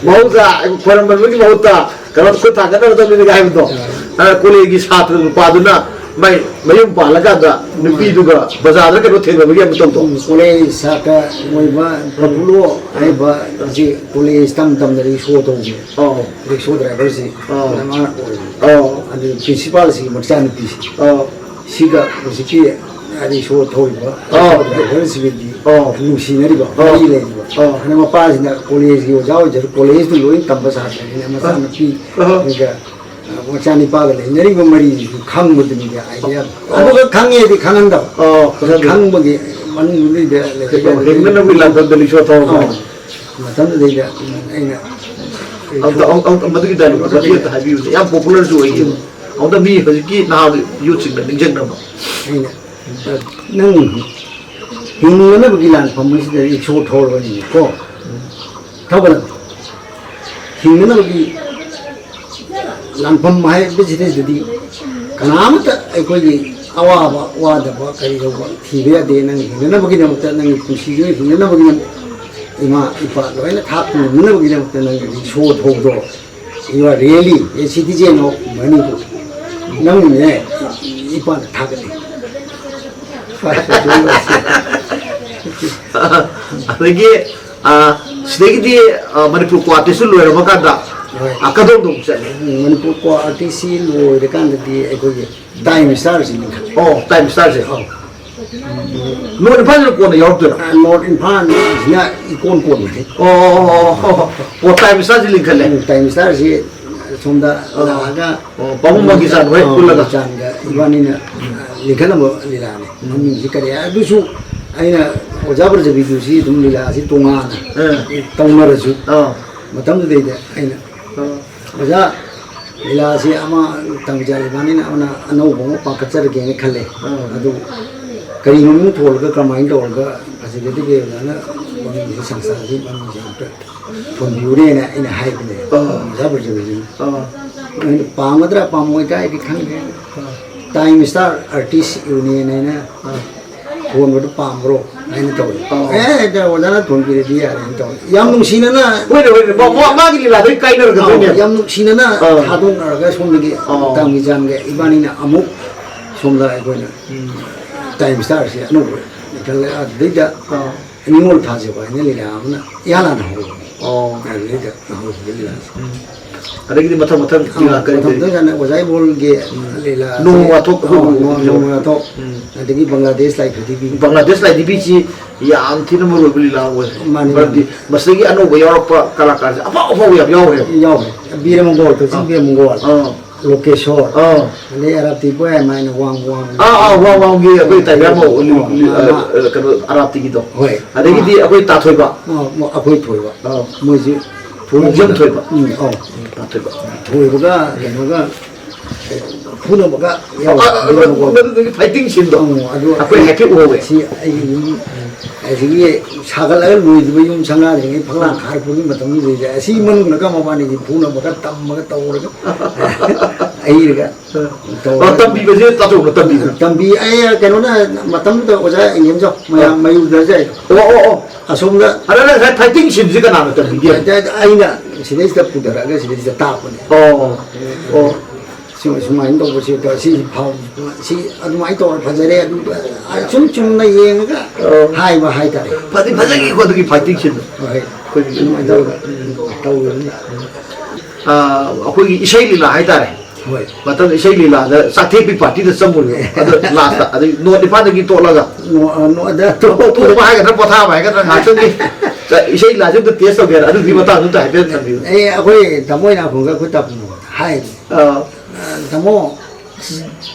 ꯃꯍꯧꯁꯥ ꯈꯣꯏꯔꯝꯕꯟꯕꯒꯤ ꯃꯍꯨꯠꯇ ꯀꯩꯅꯣ ꯈꯨꯠ ꯊꯥꯡꯒꯠꯅꯒꯗꯕꯅꯤꯅꯦ" ꯍꯥꯏꯕꯗꯣ꯫ ꯑ, ꯀꯣꯂꯦꯖꯒꯤ ꯁꯥꯇ꯭ꯔ ꯅꯨꯄꯥꯗꯨꯅ ꯃꯥꯏ ꯃꯌꯨꯝ ꯄꯥꯜꯂꯀꯥꯟꯗ ꯅꯨꯄꯤꯗꯨꯒ ꯕꯖꯥꯔꯗ ꯀꯩꯅꯣ ꯊꯦꯡꯅꯕꯒꯤ ꯑꯃ ꯇꯧꯗꯣ꯫ ꯎꯝ, ꯀꯣꯂꯦꯖ ꯁꯥꯇ꯭ꯔ ꯑꯣꯏꯕ ꯄ꯭ꯔꯐꯨꯜꯂꯣ ꯍꯥꯏꯕ ꯑꯁꯤ ꯀꯣꯂꯦꯖ ꯇꯝ ꯇꯝꯗ ꯔꯤꯛꯁꯣ ꯊꯧꯕꯅꯦ꯫ ꯑꯧ꯫ ꯔꯤꯛꯁꯣ ꯗ꯭ꯔꯥꯏꯚꯔꯁꯤ ꯑꯧ꯫ ꯃꯥꯅ ꯑꯣꯏꯕꯅꯦ꯫ ꯑꯧ꯫ ꯑꯗꯨ ꯄ꯭ꯔꯤꯟꯁꯤꯄꯥꯜꯁꯤꯒꯤ ꯃꯆꯥꯅꯨꯄꯤꯁꯤ꯫ ꯑꯧ꯫ ꯁꯤꯒ ꯍꯧꯖꯤꯛꯀꯤ ꯔꯤꯛꯁꯣ ꯊꯧꯔꯤꯕ ꯑꯧ꯫ ꯗ꯭ꯔꯥꯏꯚꯔꯁꯤꯒꯗꯤ ꯑꯧ꯫ ꯅꯨꯡꯁꯤꯅꯔꯤꯕ, ꯑꯧ꯫ ꯃꯔꯤ ꯂꯩꯔꯤꯕ꯫ ꯑꯧ꯫ ꯑꯗꯨꯅ ꯃꯄꯥꯁꯤꯅ ꯀꯣꯂꯦꯖꯀꯤ ꯑꯣꯖꯥ ꯑꯣꯏꯖꯔ-, ꯀꯣꯂꯦꯖꯇꯨ ꯂꯣꯏ ꯇꯝꯕ ꯁꯥꯇ꯭ꯔꯅꯤꯅ ꯃꯆꯥꯅꯨꯄꯤ ꯑꯧ꯫ ꯑꯗꯨꯒ ꯃꯆꯥꯅꯤꯄꯥꯒ ꯂꯩꯅꯔꯤꯕ ꯃꯔꯤꯁꯤꯁꯨ ꯈꯪꯕꯗꯨꯅꯤꯗ ꯑꯥꯏꯗꯤꯌꯥ꯫ ꯑꯣ꯫ ꯑꯗꯨꯒ ꯈꯪꯉꯦꯗꯤ ꯈꯪꯍꯟꯗꯕ꯫ ꯑꯣ, ꯈꯪꯍꯟꯗꯕ꯫ ꯈꯪꯕꯒꯤ ꯃꯅꯨꯡꯗꯨꯗ ꯂꯩꯔꯒ ꯍꯦꯟꯒꯠꯅꯕꯒꯤ ꯂꯥꯟꯐꯝꯗ ꯂꯤꯛꯁꯣ ꯊꯧꯔꯕ꯫ ꯑꯣ꯫ ꯃꯇꯝꯗꯨꯗꯩꯗ ꯑꯩꯅ ꯑꯝꯇ, ꯑꯝ-, ꯑꯝ-, ꯃꯗꯨꯒꯤ ꯗꯥꯏꯂꯣꯛꯇꯣ ꯃꯇꯦꯛ ꯑꯝꯇ ꯍꯥꯏꯕꯤꯌꯨꯅꯦ꯫ ꯌꯥꯝ ꯄꯣꯄꯨꯂꯔꯁꯨ ꯑꯣꯏꯈꯤꯕ꯫ ꯑꯗꯨꯗ ꯃꯤ ꯍꯧꯖꯤꯛꯀꯤ ꯅꯍꯥ ꯌꯨꯠꯁꯤꯡꯅ ꯅꯤꯡꯁꯤꯡꯅꯕ꯫ ꯑꯩꯅ, ꯑ, ꯅꯪ ꯍꯤꯡꯅꯅꯕꯒꯤ ꯂꯥꯟꯐꯝ ꯑꯁꯤꯗ ꯔꯤꯛꯁꯣ ꯊꯧꯔꯕꯅꯤꯅꯦꯀꯣ꯫ ꯊꯧꯒꯗꯕ꯫ ꯍꯤꯡꯅꯅꯕꯒꯤ ꯂꯥꯟꯐꯝ ꯍꯥꯏꯕꯁꯤꯗꯩꯗꯗꯤ ꯀꯅꯥꯃꯠꯇ ꯑꯩꯈꯣꯏꯒꯤ ꯑꯋꯥꯕ, ꯋꯥꯗꯕ, ꯀꯔꯤ ꯇꯧꯕ ꯊꯤꯕ ꯌꯥꯗꯦ꯫ ꯅꯪ ꯍꯤꯡꯅꯅꯕꯒꯤꯗꯃꯛꯇ, ꯅꯪꯒꯤ ꯄꯨꯟꯁꯤꯗꯨ ꯍꯤꯡꯅꯅꯕꯒꯤꯗꯃꯛ, ꯏꯃꯥ ꯏꯄꯥ ꯂꯣꯏꯅ ꯊꯥꯛꯇꯨꯅ ꯍꯤꯡꯅꯅꯕꯒꯤꯗꯃꯛꯇ ꯅꯪ rickshaw ꯊꯧꯕꯗꯣ, you are really a citizen of Manipur꯫ ꯅꯪꯅꯦ ꯏꯄꯥꯅ ꯊꯥꯒꯠꯂꯤ꯫ ꯑꯗꯒꯤ, ꯑ, ꯁꯤꯗꯒꯤꯗꯤ, ꯑ, ꯃꯅꯤꯄꯨꯔ ꯀꯣ ꯑꯥꯔꯇꯤꯁꯁꯨ ꯂꯣꯏꯔꯝꯃ ꯀꯥꯟꯗ, ꯍꯣꯏ꯫ ꯑ, ꯀꯗꯣꯝꯗ ꯑꯃꯨꯛ ꯆꯠꯂꯤ? ꯎꯝ, ꯃꯅꯤꯄꯨꯔ ꯀꯣ ꯑꯥꯔꯇꯤꯁꯁꯤ ꯂꯣꯏꯔꯀꯥꯟꯗꯗꯤ ꯑꯩꯈꯣꯏꯒꯤ ꯇꯥꯏꯝ ꯁ꯭ꯇꯥꯔꯁꯤ ꯂꯤꯡꯈꯠꯂꯦ꯫ ꯑꯣ, ꯇꯥꯏꯝ ꯁ꯭ꯇꯥꯔꯁꯦ꯫ ꯑꯧ꯫ ꯅꯣꯔꯠ ꯏꯝꯐꯥꯜꯁꯤꯅ ꯀꯣꯟꯅ ꯌꯥꯎꯔꯛꯇꯣꯏꯔꯣ? ꯑ, ꯅꯣꯔꯠ ꯏꯝꯐꯥꯜꯁꯤꯅ ꯏꯀꯣꯟ ꯀꯣꯟꯕꯅꯤ꯫ ꯑꯣ, ꯑꯣ, ꯑꯣ, ꯑꯣ, ꯑꯣ꯫ ꯑꯣ, ꯇꯥꯏꯝ ꯁ꯭ꯇꯥꯔꯁꯤ ꯂꯤꯡꯈꯠꯂꯦ꯫ ꯎꯝ, ꯇꯥꯏꯝ ꯁ꯭ꯇꯥꯔꯁꯤ ꯁꯣꯝꯗ ꯑꯣ꯫ ꯂꯥꯛꯑꯒ ꯑꯣ, ꯄꯥꯕꯨꯡ ꯃꯪꯒꯤꯆꯥꯟ ꯍꯣꯏ ꯑ, ꯄꯨꯜꯂꯒ꯫ ꯃꯪꯒꯤꯆꯥꯟꯒ ꯏꯕꯥꯅꯤꯅ, ꯑ, ꯂꯤꯡꯈꯠꯂꯝꯕ ꯂꯤꯂꯥꯅꯤ꯫ ꯎꯝ꯫ ꯃꯃꯤꯡꯁꯤ ꯀꯔꯤ ꯍꯥꯏ? ꯑꯗꯨꯁꯨ ꯑꯩꯅ ꯑꯣꯖꯥ ꯕ꯭ꯔꯖꯕꯤꯟꯗꯨꯁꯤ ꯑꯗꯨꯝ ꯂꯤꯂꯥꯁꯤ ꯇꯣꯉꯥꯟꯅ ꯑ꯫ ꯇꯧꯅꯔꯁꯨ ꯑ꯫ ꯃꯇꯝꯗꯨꯗꯩꯗ ꯑꯩꯅ ꯑ꯫ ꯑꯣꯖꯥ, ꯂꯤꯂꯥꯁꯤ ꯑꯃ ꯇꯝꯖꯔꯤꯕꯅꯤꯅ ꯑꯃꯅ ꯑꯅꯧꯕ ꯑꯃ ꯄꯥꯡꯈꯠꯆꯔꯒꯦꯅ ꯈꯜꯂꯦ꯫ ꯑꯥ꯫ ꯑꯗꯨ ꯀꯔꯤ ꯃꯃꯤꯡ ꯊꯣꯜꯂꯒ ꯀꯔꯝꯍꯥꯏꯅ ꯇꯧꯔꯒ ꯐꯖꯒꯗꯒꯦ ꯑꯣꯖꯥꯅ ꯃꯃꯤꯡꯁꯤ ꯁꯪꯁꯥꯔꯁꯤ ꯃꯃꯤꯡꯁꯤ ꯑꯝꯇ ꯊꯣꯟꯕꯤꯌꯨꯅꯦꯅ ꯑꯩꯅ ꯍꯥꯏꯕꯅꯦ꯫ ꯑꯥ꯫ ꯑꯣꯖꯥ ꯕ꯭ꯔꯖꯕꯤꯟꯁꯤꯅ꯫ ꯑꯥ꯫ ꯑꯩꯅ ꯄꯥꯝꯒꯗ꯭ꯔꯥ ꯄꯥꯝꯃꯣꯏꯗ꯭ꯔꯥ ꯑꯩꯗꯤ ꯈꯪꯗꯦ꯫ ꯑꯥ꯫ ꯇꯥꯏꯝ ꯁ꯭ꯇꯥꯔ ꯑꯥꯔꯇꯤꯁ ꯌꯨꯅꯤꯌꯟ ꯍꯥꯏꯅ ꯑꯥ꯫ ꯊꯣꯟꯕꯗꯨ ꯄꯥꯝꯕ꯭ꯔꯣ? ꯍꯥꯏꯅ ꯇꯧꯋꯦ꯫ ꯑꯣ꯫ ꯑꯦ, ꯑꯦ, ꯑꯣꯖꯥꯅ ꯊꯣꯟꯕꯤꯔꯗꯤ ꯌꯥꯔꯦꯅ ꯇꯧꯋꯦ꯫ ꯌꯥꯝ ꯅꯨꯡꯁꯤꯅꯅ ꯍꯣꯏꯅꯦ, ꯍꯣꯏꯅꯦ꯫ ꯃꯥ-, ꯃꯥ-, ꯃꯥꯒꯤ ꯂꯤꯂꯥꯗꯒꯤ ꯀꯥꯏꯅꯔꯒꯗꯣꯏꯅꯦ꯫ ꯑꯥ, ꯌꯥꯝ ꯅꯨꯡꯁꯤꯅꯅ ꯑꯥ꯫ ꯊꯥꯗꯣꯛꯅꯔꯒ ꯁꯣꯝꯗꯒꯤ ꯑꯥ꯫ ꯇꯥꯝꯒꯤ ꯖꯥꯟꯒ ꯏꯕꯥꯅꯤꯅ ꯑꯃꯨꯛ ꯁꯣꯝꯗ ꯑꯩꯈꯣꯏꯅ ꯎꯝ꯫ ꯇꯥꯏꯝ ꯁ꯭ꯇꯥꯔꯁꯦ ꯑꯅꯧꯕ ꯂꯤꯡꯈꯠꯂꯦ꯫ ꯑꯗꯨꯗꯩꯗ ꯑꯥ꯫ ꯅꯤꯉꯣꯜ ꯊꯥꯖꯕ ꯍꯥꯏꯅ ꯂꯤꯂꯥ ꯑꯃꯅ ꯏꯍꯥꯟ ꯍꯥꯟꯅ ꯍꯧꯕꯅꯦ꯫ ꯑꯣ꯫ ꯑꯗꯨꯗꯩꯗ ꯍꯧꯕ ꯂꯤꯂꯥꯁꯦ꯫ ꯎꯝ꯫ ꯑꯗꯒꯤꯗꯤ ꯃꯊꯪ ꯃꯊꯪ ꯑꯥ, ꯂꯤꯂꯥ ꯀꯔꯤ ꯃꯊꯪ ꯀꯔꯤ? ꯃꯊꯪ ꯍꯥꯏꯅ ꯑꯣꯖꯥ ꯏꯕꯣꯜꯒꯤ ꯎꯝ꯫ ꯂꯤꯂꯥꯁꯦ ꯅꯣꯡꯃ ꯋꯥꯊꯣꯛ ꯑꯥ, ꯑꯩꯈꯣꯏ ꯅꯣꯡꯃ ꯋꯥꯊꯣꯛ꯫ ꯎꯝ꯫ ꯑꯗꯒꯤ ꯕꯪꯒ꯭ꯂꯥꯗꯦꯁ ꯂꯥꯏꯐ ꯄ꯭ꯔꯤꯊꯤꯕꯤ꯫ ꯕꯪꯒ꯭ꯂꯥꯗꯦꯁ ꯂꯥꯏꯐ ꯄ꯭ꯔꯤꯊꯤꯕꯤꯁꯤ ꯌꯥꯝ ꯊꯤꯅ ꯃꯔꯨ ꯑꯣꯏꯕ ꯂꯤꯂꯥ ꯑꯣꯏ꯫ ꯃꯥꯅꯤ, ꯃꯔꯝꯗꯤ ꯃꯥꯅꯤ꯫ ꯃꯁꯤꯗꯒꯤ ꯑꯅꯧꯕ ꯌꯥꯎꯔꯛꯄ ꯀꯂꯥꯀꯥꯔꯁꯦ ꯑꯐꯥꯎ ꯑꯐꯥꯎꯕ ꯌꯥꯝ ꯌꯥꯎꯔꯦꯕ꯫ ꯌꯥꯎꯔꯦ꯫ ꯕꯤꯔ ꯃꯪꯒꯣꯜ, ꯀꯛꯆꯤꯡ ꯑꯥ꯫ ꯕꯤꯔ ꯃꯪꯒꯣꯜ꯫ ꯑꯥ꯫ ꯂꯣꯀꯦꯁꯣꯔ꯫ ꯑꯥ꯫ ꯑꯗꯩ ꯑꯔꯥꯞꯇꯤ ꯄꯣꯌꯥꯏ ꯃꯥꯏꯅ ꯋꯥꯡ ꯋꯥꯡ꯫ ꯑꯥ, ꯑꯥ, ꯋꯥꯡ ꯋꯥꯡꯒꯤ ꯑꯩꯈꯣꯏ ꯇꯥꯏꯒꯔ ꯃꯧ, ꯂꯤ-, ꯑꯥ, ꯂꯤ-, ꯑꯥ, ꯑꯥ꯫ ꯑ, ꯀꯩꯅꯣ, ꯑꯔꯥꯞꯇꯤꯒꯤꯗꯣ꯫ ꯍꯣꯏ꯫ ꯑꯗꯒꯤꯗꯤ ꯑꯥ꯫ ꯑꯩꯈꯣꯏ ꯇꯥꯊꯣꯏꯕ꯫ ꯑꯥ, ꯃꯣ-, ꯑꯩꯈꯣꯏ ꯊꯣꯏꯕ꯫ ꯑꯥ꯫ ꯃꯣꯏꯁꯦ ꯃꯣꯡꯖꯝ ꯊꯣꯏꯕ꯫ ꯎꯝ, ꯑꯧ꯫ ꯎꯝ, ꯇꯥꯊꯣꯏꯕ꯫ ꯊꯣꯏꯕꯒ ꯀꯩꯅꯣꯒ ꯐꯨꯅꯕꯒ ꯌꯥꯎ-, ꯑ, ꯑ, ꯑ, ꯌꯥꯎꯕ꯫ ꯃꯗꯨꯗꯒꯤ fighting sceneꯗꯣ ꯎꯝ, ꯑꯗꯨ ꯑꯩꯈꯣꯏ ꯍꯥꯏꯐꯦꯠ ꯎꯍꯧꯋꯦ꯫ ꯁꯤ ꯑꯩꯒꯤ ꯌꯨꯝ, ꯑꯁꯤꯒꯤ ꯁꯥꯒꯠꯂꯒ ꯂꯣꯏꯗ꯭ꯔꯤꯕ ꯌꯨꯝ ꯁꯪꯒꯥꯗ꯭ꯔꯤꯉꯩ ꯐꯛꯂꯥꯡ ꯈꯥꯔꯛꯄꯒꯤ ꯃꯇꯝꯗꯨꯗꯩꯗ ꯑꯁꯤ ꯃꯅꯨꯡꯗꯒ ꯃꯕꯥꯅꯤꯒꯤ ꯐꯨꯅꯕꯒ ꯇꯝꯃꯒ ꯇꯧꯔꯒ ꯑꯩꯔꯒ ꯑ, ꯇꯧꯔꯒ ꯇꯝꯕꯤꯕꯁꯦ ꯇꯥꯆꯧꯅ ꯇꯝꯕꯤꯕ꯭ꯔꯥ? ꯇꯝꯕꯤ꯫ ꯑꯩ ꯀꯩꯅꯣꯅ ꯃꯇꯝꯗꯨꯗ ꯑꯣꯖꯥ ꯏꯅꯦꯝꯖꯥꯎ ꯃꯌꯥꯝ ꯑ꯫ ꯃꯌꯨꯝꯗ ꯆꯠꯂꯦ꯫ ꯑꯣ, ꯑꯣ, ꯑꯣ꯫ ꯑꯁꯣꯝꯗ ꯑꯗ ꯅꯪ ꯉꯁꯥꯏ fighting sceneꯁꯦ ꯀꯅꯥꯅ ꯇꯝꯕꯤꯒꯦ? ꯑꯩꯅ ꯁꯤꯗꯩꯁꯤꯗ ꯄꯨꯊꯔꯛꯑꯒ ꯁꯤꯗꯩꯁꯤꯗ ꯇꯥꯛꯄꯅꯦ꯫ ꯑꯣ, ꯑꯣ꯫ ꯁꯨꯝ-, ꯁꯨꯃꯥꯏꯅ ꯇꯧꯕꯁꯦ, ꯁꯤ ꯐꯥꯎ-, ꯁꯤ ꯑꯗꯨꯃꯥꯏꯅ ꯇꯧꯔ ꯐꯖꯔꯦ, ꯑꯗꯨ ꯁꯨꯝ ꯆꯨꯝꯅ ꯌꯦꯡꯉꯒ ꯑꯣ꯫ ꯍꯥꯏꯕ ꯍꯥꯏꯇꯥꯔꯦ꯫ ꯐꯗꯤ ꯐꯖꯈꯤꯀꯣ ꯑꯗꯨꯒꯤ fighting sceneꯗꯣ꯫ ꯍꯣꯏ꯫ ꯑꯩꯈꯣꯏꯒꯤ ꯑꯗꯨꯃꯥꯏꯅ ꯇꯧꯔꯒ ꯇꯧꯔꯤꯕꯅꯤ꯫ ꯑ, ꯑꯩꯈꯣꯏꯒꯤ ꯏꯁꯩ ꯂꯤꯂꯥ ꯍꯥꯏꯇꯥꯔꯦ꯫ ꯍꯣꯏ꯫ ꯃꯊꯪꯗ ꯏꯁꯩ ꯂꯤꯂꯥꯗ ꯆꯥꯛꯊꯦꯛꯄꯤ partyꯗ ꯆꯪꯉꯨꯔꯦ꯫ ꯑꯗꯣ lastꯇ, ꯑꯗꯩ ꯅꯣꯔꯠ ꯏꯝꯐꯥꯜꯗꯒꯤ ꯇꯣꯛꯂꯒ꯫ ꯅꯣ-, ꯑ, ꯅꯣ-, ꯑꯗ ꯇꯣꯛ-, ꯇꯣꯛꯄ ꯍꯥꯏꯒꯗ꯭ꯔꯥ, ꯄꯣꯊꯥꯕ ꯍꯥꯏꯒꯗ꯭ꯔꯥ, ꯉꯥꯏꯍꯥꯛꯇꯪꯒꯤ ꯏꯁꯩ ꯂꯤꯂꯥꯁꯦ ꯑꯝꯇ test ꯇꯧꯒꯦ ꯍꯥꯏꯅ ꯑꯗꯨꯒꯤ ꯃꯇꯥꯡꯗ ꯑꯝꯇ ꯍꯥꯏꯐꯦꯠ ꯊꯝꯕꯤꯌꯨ꯫ ꯑꯦ, ꯑꯩꯈꯣꯏ ꯇꯥꯃꯣ ꯏꯅꯥꯈꯣꯡꯒ ꯑꯩꯈꯣꯏ ꯇꯥꯃꯣ ꯍꯥꯏ꯫ ꯑꯥ꯫ ꯑ, ꯇꯥꯃꯣ, ꯑꯁ,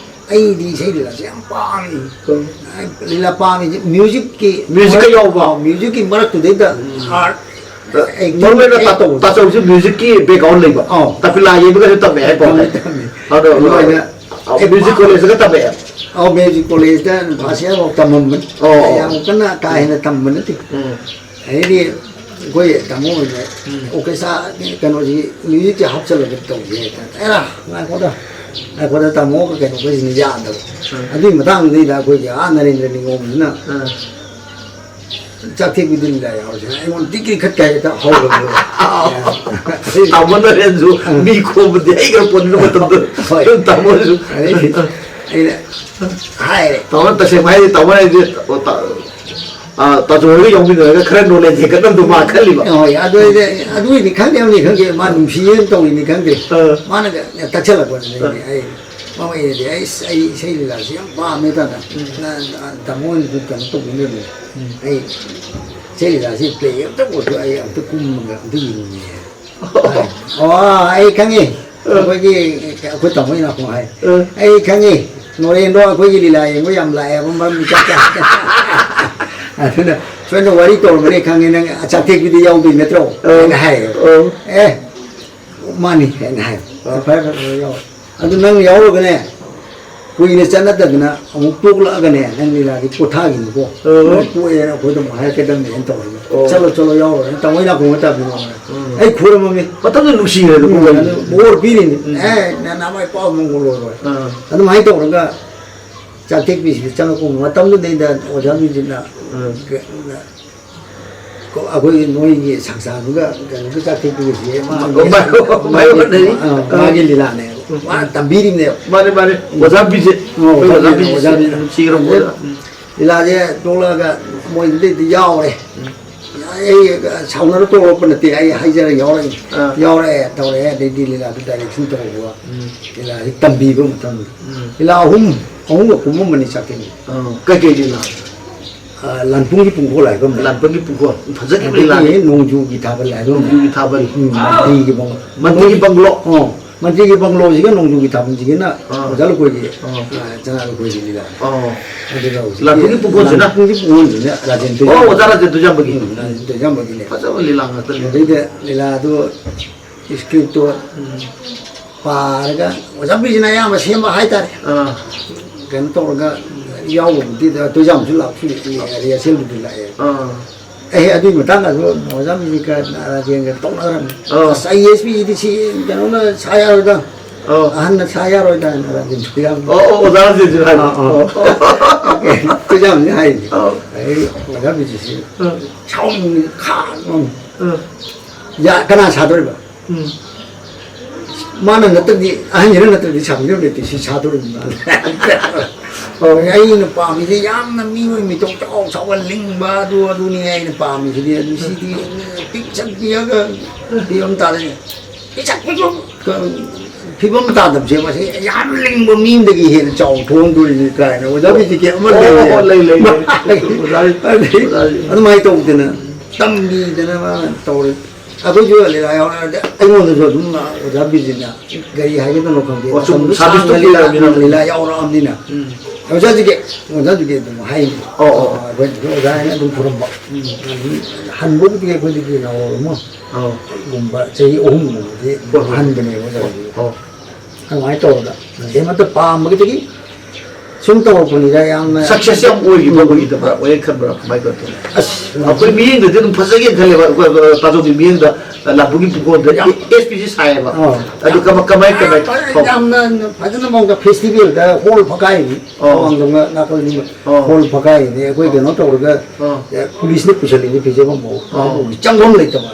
ꯑꯩꯗꯤ ꯏꯁꯩ ꯂꯤꯂꯥꯁꯦ ꯌꯥꯝ ꯄꯥꯝꯃꯤ꯫ ꯎꯝ꯫ ꯂꯤꯂꯥ ꯄꯥꯝꯃꯤꯁꯦ musicꯀꯤ musicꯀ ꯌꯥꯎꯕ? ꯑ, musicꯀꯤ ꯃꯔꯛꯇꯨꯗꯩꯗ ꯎꯝ꯫ Art, ꯑ, acting, ꯃꯔꯨ ꯑꯣꯏꯅ ꯑꯦ-, ꯇꯥꯆꯧ-, ꯇꯥꯆꯧꯁꯦ musicꯀꯤ background ꯂꯩꯕ꯫ ꯑꯧ꯫ ꯇꯥꯄꯤꯂꯥ ꯌꯦꯡꯕꯒꯁꯨ ꯇꯝꯃꯦ ꯍꯥꯏꯀꯣ? ꯇꯝꯃꯦ, ꯇꯝꯃꯦ꯫ ꯑꯗꯣ, ꯑꯗꯨꯃꯥꯏꯅ ꯑ, ꯑꯦ, music ꯄꯥꯝꯃꯦ꯫ Collegeꯇꯒ ꯇꯝꯃꯛꯑꯦ? ꯑꯧ, music collegeꯇ first yearꯐꯥꯎ ꯇꯝꯃꯝꯕꯅꯤ꯫ ꯑꯣ꯫ ꯌꯥꯝ ꯀꯟꯅ ꯀꯥ ꯍꯦꯟꯅ ꯇꯝꯕ ꯅꯠꯇꯦ꯫ ꯎꯝ꯫ ꯑꯗꯩꯗꯤ ꯑꯩꯈꯣꯏ ꯇꯥꯃꯣ ꯍꯣꯏꯅ ꯎꯝ꯫ orchestra ꯀꯩꯅꯣꯁꯤ musicꯁꯦ ꯍꯥꯞꯆꯜꯂꯒ ꯇꯧꯁꯦ ꯍꯥꯏ꯫ ꯑꯦꯔꯥ, ꯉꯥꯏꯈꯣꯗ, ꯉꯥꯏꯈꯣꯗ, ꯇꯥꯃꯣꯒ ꯀꯩꯅꯣꯒꯁꯤꯅ ꯌꯥꯗꯕ꯫ ꯎꯝ꯫ ꯑꯗꯨꯒꯤ ꯃꯇꯥꯡꯗꯨꯗꯩꯗ ꯑꯩꯈꯣꯏꯒꯤ ꯑꯥ ꯅꯔꯦꯟꯗ꯭ꯔ ꯅꯤꯉꯣꯝꯗꯨꯅ ꯎꯝ꯫ ꯆꯥꯛꯊꯦꯛꯄꯤꯗꯨ ꯂꯤꯂꯥ ꯌꯥꯎꯔꯁꯦ꯫ ꯑꯩꯉꯣꯟꯗ ꯇꯤꯛ ꯇꯤꯛ ꯈꯠꯀꯦ ꯍꯦꯛꯇ ꯍꯧꯔꯕꯅꯦꯕ꯫ ꯇꯥꯃꯣ ꯅꯔꯦꯟꯁꯨ ꯎꯝ꯫ ꯃꯤ ꯈꯣꯝꯕꯗꯤ ꯍꯩꯈ꯭ꯔ ꯄꯣꯠꯅꯤꯅ ꯃꯇꯝꯗꯨ꯫ ꯍꯣꯏ꯫ ꯇꯥꯃꯣꯁꯨ꯫ ꯑꯗꯩꯗꯤ ꯑꯩꯅ ꯍꯥꯏꯔꯦ꯫ ꯇꯥꯃꯣ ꯇꯁꯦꯡꯅ ꯍꯥꯏꯗꯤ ꯇꯥꯃꯣ ꯍꯥꯏꯗꯤ ꯑ, ꯇꯥꯆꯧ ꯍꯣꯏꯒ ꯌꯥꯎꯃꯤꯟꯅꯔꯒ ꯈꯔ knowledge ꯍꯦꯟꯒꯠꯅꯕꯗꯣ ꯃꯥ ꯈꯜꯂꯤꯕ꯫ ꯍꯣꯏ, ꯑꯗꯨ ꯑꯩꯗꯤ, ꯑꯗꯨꯒꯤꯗꯤ ꯈꯪꯗꯦ, ꯑꯃꯗꯤ ꯈꯪꯗꯦ, ꯃꯥ ꯅꯨꯡꯁꯤꯌꯦꯅ ꯇꯧꯔꯤꯅꯤ ꯈꯪꯗꯦ꯫ ꯑ꯫ ꯃꯥꯅꯒ ꯇꯛꯁꯜꯂꯛꯄꯗꯨꯅꯦ ꯑ꯫ ꯑꯩ, ꯃꯃꯩꯗꯗꯤ, "ꯑꯩꯁ, ꯑꯩ ꯏꯁꯩ ꯂꯤꯂꯥꯁꯤ ꯌꯥꯝ ꯄꯥꯝꯃꯦ ꯇꯥꯗ꯫ ꯎꯝ꯫ ꯅ-, ꯅ-, ꯇꯥꯃꯣ ꯍꯣꯏꯅꯁꯨ ꯀꯩꯅꯣ ꯇꯧꯕꯤꯔꯝꯃꯦ꯫ ꯎꯝ꯫ ꯑꯩ ꯏꯁꯩ ꯂꯤꯂꯥꯁꯤ play ꯑꯝꯇ ꯑꯣꯏꯔꯁꯨ ꯑꯩ ꯑꯝꯇ ꯀꯨꯝꯃꯒ ꯑꯝꯇ ꯌꯦꯡꯅꯤꯡꯉꯦ"꯫ ꯑꯣ, ꯑꯩ ꯈꯪꯉꯤ꯫ ꯑ꯫ ꯑꯩꯈꯣꯏꯒꯤ, ꯑꯩꯈꯣꯏ ꯇꯥꯃꯣ ꯏꯅꯥꯈꯣꯡ ꯍꯥꯏ꯫ ꯑ꯫ "ꯑꯩ ꯈꯪꯉꯤ꯫ ꯅꯣꯔꯦꯟꯗꯣ ꯑꯩꯈꯣꯏꯒꯤ ꯂꯤꯂꯥ ꯌꯦꯡꯕ ꯌꯥꯝ ꯂꯥꯛꯑꯦꯕ, ꯃꯔꯝ ꯏꯆꯥ ꯏꯆꯥ"꯫ ꯑꯗꯨꯅ ꯁꯣꯏꯗꯅ ꯋꯥꯔꯤ ꯇꯧꯔꯝꯒꯅꯤ ꯈꯪꯉꯦ, "ꯅꯪ ꯆꯥꯛꯊꯦꯛꯄꯤꯗꯤ ꯌꯥꯎꯗꯣꯏ ꯅꯠꯇ꯭ꯔꯣ?" ꯑ꯫ ꯍꯥꯏꯅ ꯍꯥꯏꯌꯦꯕ꯫ ꯑ꯫ "ꯑꯦ, ꯃꯥꯅꯤ" ꯍꯥꯏꯅ ꯍꯥꯏ꯫ ꯑ꯫ "ꯐꯔꯦ, ꯐꯔꯦ, ꯐꯔꯦ, ꯌꯥꯎ"꯫ ꯑꯗꯨ ꯅꯪ ꯌꯥꯎꯔꯒꯅꯦ, ꯀꯨꯏꯅ ꯆꯠꯅꯗꯗꯅ ꯑꯃꯨꯛ ꯇꯣꯛꯂꯛꯑꯒꯅꯦ, ꯅꯪ ꯂꯤꯂꯥꯗꯤ ꯄꯣꯊꯥꯈꯤꯅꯤꯀꯣ꯫ ꯑꯣ꯫ ꯅꯪ ꯇꯣꯛꯑꯦꯅ ꯑꯩꯈꯣꯏꯗ ꯑꯃꯨꯛ ꯍꯥꯏꯔꯛꯀꯗꯕꯅꯦꯅ ꯇꯧꯔꯒ꯫ ꯑꯣ꯫ "ꯆꯠꯂꯣ, ꯆꯠꯂꯣ, ꯌꯥꯎꯔꯣꯅ" ꯇꯥꯃꯣ ꯅꯥꯀꯣꯡꯗ ꯇꯥꯕꯤꯔꯛꯑꯣꯅ꯫ ꯎꯝ꯫ ꯑꯩ ꯈꯨꯔꯝꯃꯝꯃꯤ꯫ ꯃꯇꯝꯗꯨ ꯅꯨꯡꯁꯤꯈ꯭ꯔꯦꯗ, ꯎꯝ, ꯀꯣꯛ ꯑꯗꯨ ꯕꯣꯔ ꯄꯤꯔꯤꯅꯤ꯫ ꯎꯝ꯫ "ꯑꯦ, ꯅ-, ꯅꯃꯥꯏ ꯄꯥꯎ ꯑꯃꯨꯛ ꯂꯣꯏꯔꯣꯏ"꯫ ꯑꯥ꯫ ꯑꯗꯨꯃꯥꯏꯅ ꯇꯧꯔꯒ ꯆꯥꯛꯊꯦꯛꯄꯤꯁꯤꯗ ꯆꯪꯉꯛꯄ ꯃꯇꯝꯗꯨꯗꯩꯗ ꯑꯣꯖꯥ ꯕꯤꯖꯤꯠꯅ ꯎꯝ꯫ ꯀ-, ꯀ-, ꯑꯩꯈꯣꯏꯒꯤ ꯅꯣꯏꯒꯤ ꯁꯪꯁꯥꯟꯗꯨꯒ ꯀꯩꯅꯣꯒ ꯆꯥꯛꯊꯦꯛꯄꯤꯒꯁꯦ ꯃꯥꯒꯤ, ꯑꯣ, ꯃꯥꯏ-, ꯃꯥꯏ-, ꯃꯥꯏ-, ꯑꯣꯟꯅꯔꯤ꯫ ꯑꯥ, ꯑꯥ꯫ ꯃꯥꯒꯤ ꯂꯤꯂꯥꯅꯦ꯫ ꯎꯝ꯫ ꯃꯥꯅ ꯇꯝꯕꯤꯔꯤꯕꯅꯦꯕ꯫ ꯃꯥꯅꯦ, ꯃꯥꯅꯦ꯫ ꯎꯝ꯫ ꯑꯣꯖꯥ ꯕꯤꯖꯤꯠ꯫ ꯑꯣ, ꯑꯩꯈꯣꯏ ꯑꯣꯖꯥ ꯑꯣꯖꯥ ꯕꯤꯖꯤꯠ꯫ ꯕꯤꯖꯤꯠ꯫ ꯅꯨꯡꯁꯤꯈ꯭ꯔꯕ ꯑꯗꯩ ꯑꯣꯖꯥ꯫ ꯎꯝ꯫ ꯂꯤꯂꯥꯁꯦ ꯇꯣꯛꯂꯛꯑꯒ ꯃꯣꯏꯗꯨꯗꯩꯗꯤ ꯌꯥꯎꯔꯦ꯫ ꯎꯝ꯫ ꯑꯩ ꯁꯥꯎꯅꯔ ꯇꯣꯛꯂꯛꯄ ꯅꯠꯇꯦ, ꯑꯩ ꯍꯥꯏꯖꯔ ꯌꯥꯎꯔꯛꯏ꯫ ꯑꯥ꯫ ꯌꯥꯎꯔꯛꯑꯦ, ꯇꯧꯔꯛꯑꯦ, ꯑꯗꯩꯗꯤ ꯂꯤꯂꯥꯗꯨ direction ꯇꯧꯕ꯫ ꯎꯝ꯫ ꯂꯤꯂꯥꯁꯤ ꯇꯝꯕꯤꯕ ꯃꯇꯝꯗ꯫ ꯎꯝ꯫ ꯂꯤꯂꯥ ꯑꯍꯨꯝ, ꯑꯍꯨꯝꯒ ꯀꯨꯝꯃꯝꯕꯅꯤ ꯆꯥꯛꯊꯦꯡꯅ꯫ ꯑꯥ꯫ ꯀꯩꯀꯩ ꯂꯤꯂꯥ? ꯑ, ꯂꯥꯟꯄꯨꯡꯒꯤ ꯄꯨꯡꯈꯣꯜ ꯍꯥꯏꯕ ꯑꯃ ꯂꯩ꯫ ꯂꯥꯟꯄꯨꯡꯒꯤ ꯄꯨꯡꯈꯣꯜ꯫ ꯐꯖꯈ꯭ꯔꯕ ꯂꯤꯂꯥꯅꯤ꯫ ꯑꯗꯒꯤ ꯅꯣꯡꯖꯨꯒꯤ ꯊꯥꯕꯜ ꯍꯥꯏꯕ ꯑꯃ ꯂꯩ꯫ ꯅꯣꯡꯖꯨꯒꯤ ꯊꯥꯕꯜ꯫ ꯎꯝ, ꯃꯟꯇ꯭ꯔꯤꯒꯤ ꯕꯪꯒ꯭ꯂꯣ꯫ ꯃꯟꯇ꯭ꯔꯤꯒꯤ ꯕꯪꯒ꯭ꯂꯣ꯫ ꯑꯣ, ꯃꯟꯇ꯭ꯔꯤꯒꯤ ꯕꯪꯒ꯭ꯂꯣꯁꯤꯒ ꯅꯣꯡꯖꯨꯒꯤ ꯊꯥꯕꯜꯁꯤꯒꯅ ꯑꯥ꯫ ꯑꯣꯖꯥ ꯂꯨꯀꯣꯏꯒꯤ, ꯑꯥ꯫ ꯑ, ꯆꯅꯥ ꯂꯨꯀꯣꯏꯒꯤ ꯂꯤꯂꯥ꯫ ꯑꯣ꯫ ꯑꯗꯨꯒ ꯍꯧꯖꯤꯛꯀꯤ ꯂꯥꯟꯄꯨꯡꯒꯤ ꯄꯨꯡꯈꯣꯜꯁꯤꯅ? ꯂꯥꯟꯄꯨꯡꯒꯤ ꯄꯨꯡꯈꯣꯜꯁꯤꯅ ꯔꯥꯖꯦꯟ ꯑꯣ, ꯇꯣꯏꯖꯝꯕꯒꯤ꯫ ꯑꯣꯖꯥ ꯔꯥꯖꯦꯟ ꯇꯣꯏꯖꯝꯕꯒꯤ꯫ ꯎꯝ, ꯔꯥꯖꯦꯟ ꯇꯣꯏꯖꯝꯕꯒꯤꯅꯦ꯫ ꯐꯖꯕ ꯂꯤꯂꯥ ꯉꯥꯛꯇꯅꯤ꯫ ꯑꯗꯩꯗ ꯂꯤꯂꯥꯗꯨ script ꯇꯣ ꯎꯝ꯫ ꯄꯥꯔꯒ ꯑꯣꯖꯥ ꯕꯤꯖꯤꯅ ꯑꯌꯥꯝꯕ ꯁꯦꯝꯕ ꯍꯥꯏꯇꯥꯔꯦ꯫ ꯑꯥ꯫ ꯀꯩꯅꯣ ꯇꯧꯔꯒ ꯌꯥꯎꯕꯕꯨꯗꯤ ꯇꯣꯏꯖꯥꯝꯁꯨ ꯂꯥꯛꯁꯨ rehearsal ꯕꯨꯗꯤ ꯂꯥꯛꯑꯦ꯫ ꯑꯥ꯫ ꯑꯦ, ꯑꯗꯨꯒꯤ ꯃꯇꯥꯡꯗꯁꯨ ꯑꯣꯖꯥ ꯕꯤꯖꯤꯒ ꯔꯥꯖꯦꯟꯒ ꯇꯧꯅꯈ꯭ꯔꯕꯅꯤ꯫ ꯑꯥ꯫ "ꯑꯁ, ꯑꯩ ꯑꯦꯁ ꯄꯤꯁꯤꯗꯤ ꯁꯤ ꯀꯩꯅꯣꯅ ꯁꯥ ꯌꯥꯔꯣꯏꯗ, ꯑꯥ꯫ ꯑꯍꯟꯅ ꯁꯥ ꯌꯥꯔꯣꯏꯗ" ꯍꯥꯏꯅ ꯔꯥꯖꯦꯟ ꯇꯣꯏꯖꯥꯝ꯫ ꯑꯣ, ꯑꯣ, ꯑꯣꯖꯥ ꯔꯥꯖꯦꯟꯁꯨ ꯍꯥꯏꯕ꯫ ꯑꯥ, ꯑꯥ꯫ ꯑꯣ꯫ ꯇꯣꯏꯖꯥꯝꯁꯤ ꯍꯥꯏꯔꯤꯅꯤ꯫ ꯑꯥ꯫ ꯑꯩ ꯑꯣꯖꯥ ꯕꯤꯖꯤꯁꯤ ꯑꯥ꯫ ꯁꯥꯎꯅꯤꯡꯕꯅꯤ ꯈꯥꯡ ꯉꯝꯗꯦ꯫ ꯑꯥ꯫ ꯌꯥ-, ꯀꯅꯥ ꯁꯥꯗꯣꯔꯤꯕ? ꯎꯝ꯫ ꯃꯥꯅ ꯅꯠꯇ꯭ꯔꯗꯤ, ꯑꯍꯟꯁꯤꯅ ꯅꯠꯇ꯭ꯔꯗꯤ ꯁꯥꯕꯤꯅꯕ ꯂꯩꯇꯦ, ꯁꯤ ꯁꯥꯗꯣꯔꯤꯕꯅꯤ ꯃꯥꯅ꯫ ꯍꯣꯏ, ꯑꯩꯅ ꯄꯥꯝꯃꯤꯁꯦ ꯌꯥꯝꯅ ꯃꯤꯑꯣꯏ ꯃꯤꯇꯣꯞ ꯆꯥꯎ ꯆꯥꯎꯕ ꯂꯤꯡꯕ ꯑꯗꯨ ꯑꯗꯨꯅꯤ ꯑꯩꯅ ꯄꯥꯝꯃꯤꯁꯤꯗꯤ꯫ ꯑꯗꯨ ꯁꯤꯗꯤ ꯄꯤꯛꯁꯛ ꯄꯤꯛꯑꯒ ꯐꯤꯕꯝ ꯇꯥꯗꯅ, ꯄꯤꯛꯁꯛ ꯄꯤꯛꯄ ꯐꯤꯕꯝ ꯇꯥꯗꯕꯁꯦ ꯃꯁꯤ ꯌꯥꯝ ꯂꯤꯡꯕ ꯃꯤ ꯑꯃꯗꯒꯤ ꯍꯦꯟꯅ ꯆꯥꯎ ꯊꯣꯛꯑꯝꯗꯣꯔꯤꯅꯤ ꯀꯥꯏꯅ ꯑꯣꯖꯥ ꯕꯤꯖꯤꯀꯤ ꯑꯃ ꯑꯣ, ꯂꯩꯔꯦ꯫ ꯑꯣ, ꯂꯩ, ꯂꯩ, ꯂꯩ꯫ ꯑꯣꯖꯥ, ꯑꯣꯖꯥ, ꯑꯗꯨꯃꯥꯏꯅ ꯇꯧꯗꯅ ꯇꯝꯕꯤꯗꯅ ꯃꯥꯅ ꯇꯧꯔꯦ꯫ ꯑꯩꯈꯣꯏꯁꯨ ꯂꯤꯂꯥ ꯌꯥꯎꯔꯛꯑꯗꯤ ꯑꯩꯉꯣꯟꯗꯁꯨ ꯑꯗꯨꯝ ꯑꯣꯖꯥ ꯕꯤꯖꯤꯅ ꯀꯔꯤ ꯍꯥꯏꯒꯗꯕꯅꯣ ꯈꯪꯗꯦ꯫ ꯑꯣ, ꯁꯨꯝ ꯃꯇꯝꯗꯨ service ꯁꯥꯡꯅ ꯇꯧꯕꯤꯔꯕꯅꯤꯅ꯫ ꯂꯤꯂꯥ, ꯂꯤꯂꯥ ꯌꯥꯎꯔꯛꯑꯕꯅꯤꯅ꯫ ꯎꯝ꯫ ꯑꯣꯖꯥꯁꯤꯒꯤ, ꯑꯣꯖꯥꯁꯤꯒꯤ ꯑꯗꯨꯝ ꯍꯥꯏꯅꯤ꯫ ꯑꯣ, ꯑꯣ꯫ ꯑꯩꯈꯣꯏꯅꯁꯨ ꯑꯣꯖꯥ ꯍꯥꯏꯅ ꯑꯗꯨꯝ ꯈꯨꯔꯨꯝꯕ꯫ ꯎꯝ꯫ ꯑꯗꯨꯝ ꯍꯟꯕꯕꯨꯗꯤ ꯑꯩꯈꯣꯏꯗꯒꯤ ꯅꯧꯔꯝꯃꯣ꯫ ꯑꯣ꯫ ꯒꯨꯝꯕ ꯆꯍꯤ ꯑꯍꯨꯝꯒꯨꯝꯕꯗꯤ ꯑꯣ꯫ ꯍꯟꯕꯅꯦꯕ ꯑꯣꯖꯥꯁꯦ꯫ ꯑꯣ꯫ ꯑꯗꯨꯃꯥꯏꯅ ꯇꯧꯔꯒ ꯃꯦꯝ ꯑꯗꯨ ꯄꯥꯝꯕꯒꯤꯗꯒꯤ ꯁꯨꯝ ꯇꯧꯔꯛꯄꯅꯤꯗ꯫ ꯌꯥꯝꯅ ꯁꯛꯁꯦꯁ ꯌꯥꯝ ꯑꯣꯏꯈꯤꯕ, ꯎꯝ꯫ ꯑꯣꯏꯈꯤꯗꯕ꯭ꯔꯥ, ꯑꯣꯏ ꯈꯟꯕ꯭ꯔꯥ, ꯀꯃꯥꯏꯅ ꯇꯧꯔꯛꯀꯦ? ꯑꯁ, ꯑꯩꯈꯣꯏ ꯃꯤꯠꯌꯦꯡꯗꯗꯤ ꯑꯗꯨꯝ ꯐꯖꯒꯦꯅ ꯈꯜꯂꯦꯕ, ꯑꯩꯈꯣꯏ, ꯑꯩꯈꯣꯏ ꯇꯥꯖꯧꯒꯤ ꯃꯤꯠꯌꯦꯡꯗ, ꯂꯥꯕꯨꯒꯤ ꯄꯨꯡꯀꯣꯟꯗ ꯌꯥꯝ ꯑꯦꯁ ꯄꯤ ꯁꯤ ꯁꯥꯏꯌꯦꯕ꯫ ꯑꯥ꯫ ꯑꯗꯨ ꯀꯃ-, ꯀꯃꯥꯏ, ꯀꯃꯥꯏ ꯐꯖꯅ ꯇꯧ-, ꯌꯥꯝꯅ ꯐꯖꯅ ꯃꯑꯣꯡꯗ ꯐꯦꯁꯇꯤꯚꯦꯜꯗ ꯍꯣꯜ ꯐꯛꯀꯥꯏꯅꯤ꯫ ꯑꯥ꯫ ꯑꯋꯥꯡ ꯂꯣꯝꯗ ꯅꯥꯀꯜꯒꯤ ꯑꯥ꯫ ꯍꯣꯜ ꯐꯛꯀꯥꯏꯅꯤ꯫ ꯑꯩꯈꯣꯏ ꯑꯥ꯫ ꯀꯩꯅꯣ ꯇꯧꯔꯒ, ꯑꯥ꯫ ꯑꯦ, ꯄꯨꯂꯤꯁꯅ ꯄꯨꯁꯜꯂꯤꯅꯤ ꯐꯤꯖꯦꯕꯝ ꯐꯥꯎ꯫ ꯑꯥ꯫ ꯆꯪꯐꯝ ꯂꯩꯇꯕ꯫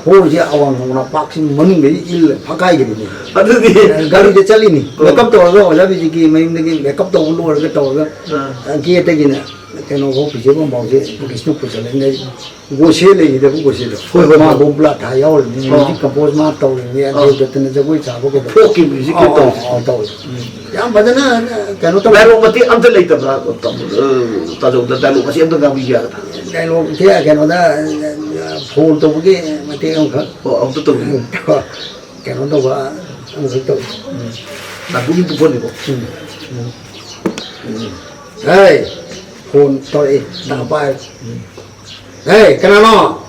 ꯍꯣꯜꯁꯦ ꯑꯋꯥꯡ ꯈꯣꯡꯅꯥꯡ ꯄꯥꯛꯁꯤ ꯃꯅꯨꯡꯗꯒꯤ ꯏꯜꯂ ꯐꯛꯀꯥꯏꯈꯤꯕꯅꯤ꯫ ꯑꯗꯨꯗꯤ ꯒꯥꯔꯤꯗ ꯆꯠꯂꯤꯅꯤ꯫ ꯑꯥ꯫ ꯃꯦꯀꯞ ꯇꯧꯔꯒ ꯑꯣꯖꯥ ꯕꯤꯖꯤꯒꯤ ꯃꯌꯨꯝꯗꯒꯤ ꯃꯦꯀꯞ ꯇꯧꯕ ꯂꯣꯏꯔꯒ ꯇꯧꯔꯒ, ꯑꯥ꯫ ꯒꯦꯠꯇꯒꯤꯅ ꯀꯩꯅꯣꯐꯥꯎ ꯐꯤꯖꯦꯕꯝ ꯐꯥꯎꯁꯦ ꯄꯨꯂꯤꯁꯅ ꯄꯨꯁꯜꯂꯤꯉꯩ ꯒꯣꯁꯦ ꯂꯩꯈꯤꯗꯕ ꯒꯣꯁꯦꯗꯣ꯫ ꯍꯣꯏ, ꯍꯣꯏ, ꯃꯥ ꯍꯣꯏ꯫ ꯕꯣꯝ ꯕ꯭ꯂꯥꯁ ꯊꯥ ꯌꯥꯎꯔꯤꯕꯅꯤ꯫ ꯑꯥ꯫ ꯃ꯭ꯌꯨꯖꯤꯛ ꯀꯝꯄꯣꯖ ꯃꯥ ꯇꯧꯔꯤꯕꯅꯤ꯫ ꯑꯥ꯫ ꯗꯦꯕꯗꯠꯇꯅ ꯖꯒꯣꯏ ꯁꯥꯕ ꯀꯩꯗꯧꯕ꯫ ꯐꯣꯛꯀꯤ ꯃ꯭ꯌꯨꯖꯤꯛꯀꯤ ꯑꯥ, ꯑꯥ, ꯇꯧꯔꯤꯁꯦ꯫ ꯑꯥ, ꯇꯧꯔꯤ꯫ ꯎꯝ꯫ ꯌꯥꯝ ꯐꯖꯅ ꯀꯩꯅꯣ ꯇꯧꯋꯤ꯫ ꯗꯥꯏꯂꯣꯛ ꯃꯇꯦꯛ ꯑꯝꯇ ꯂꯩꯇꯕ꯭ꯔꯥ? ꯇꯥꯖꯧꯗ ꯗꯥꯏꯂꯣꯛ ꯃꯇꯦꯛ ꯑꯝꯇ ꯉꯥꯡꯕꯤꯕ ꯌꯥꯒꯗ꯭ꯔꯥ? ꯗꯥꯏꯂꯣꯛꯁꯦ ꯀꯩꯅꯣꯗ, ꯐꯣꯟ ꯇꯧꯕꯒꯤ ꯃꯇꯦꯛ ꯑꯃꯈꯛ꯫ ꯑꯣ, ꯑꯝꯇ ꯇꯧꯕꯤꯌꯨ꯫ ꯀꯩꯅꯣ ꯇꯧꯕ ꯑꯃꯈꯛ ꯇꯧꯋꯤ꯫ ꯎꯝ꯫ ꯅꯥꯕꯨꯒꯤ ꯄꯨꯈꯣꯟꯅꯤꯀꯣ? ꯎꯝ꯫ ꯎꯝ꯫ ꯎꯝ꯫ ꯍꯦ! ꯐꯣꯟ ꯇꯧꯔꯛꯏ꯫ ꯇꯥ ꯄꯥꯏ꯫ ꯎꯝ꯫ ꯍꯦ, ꯀꯅꯥꯅꯣ?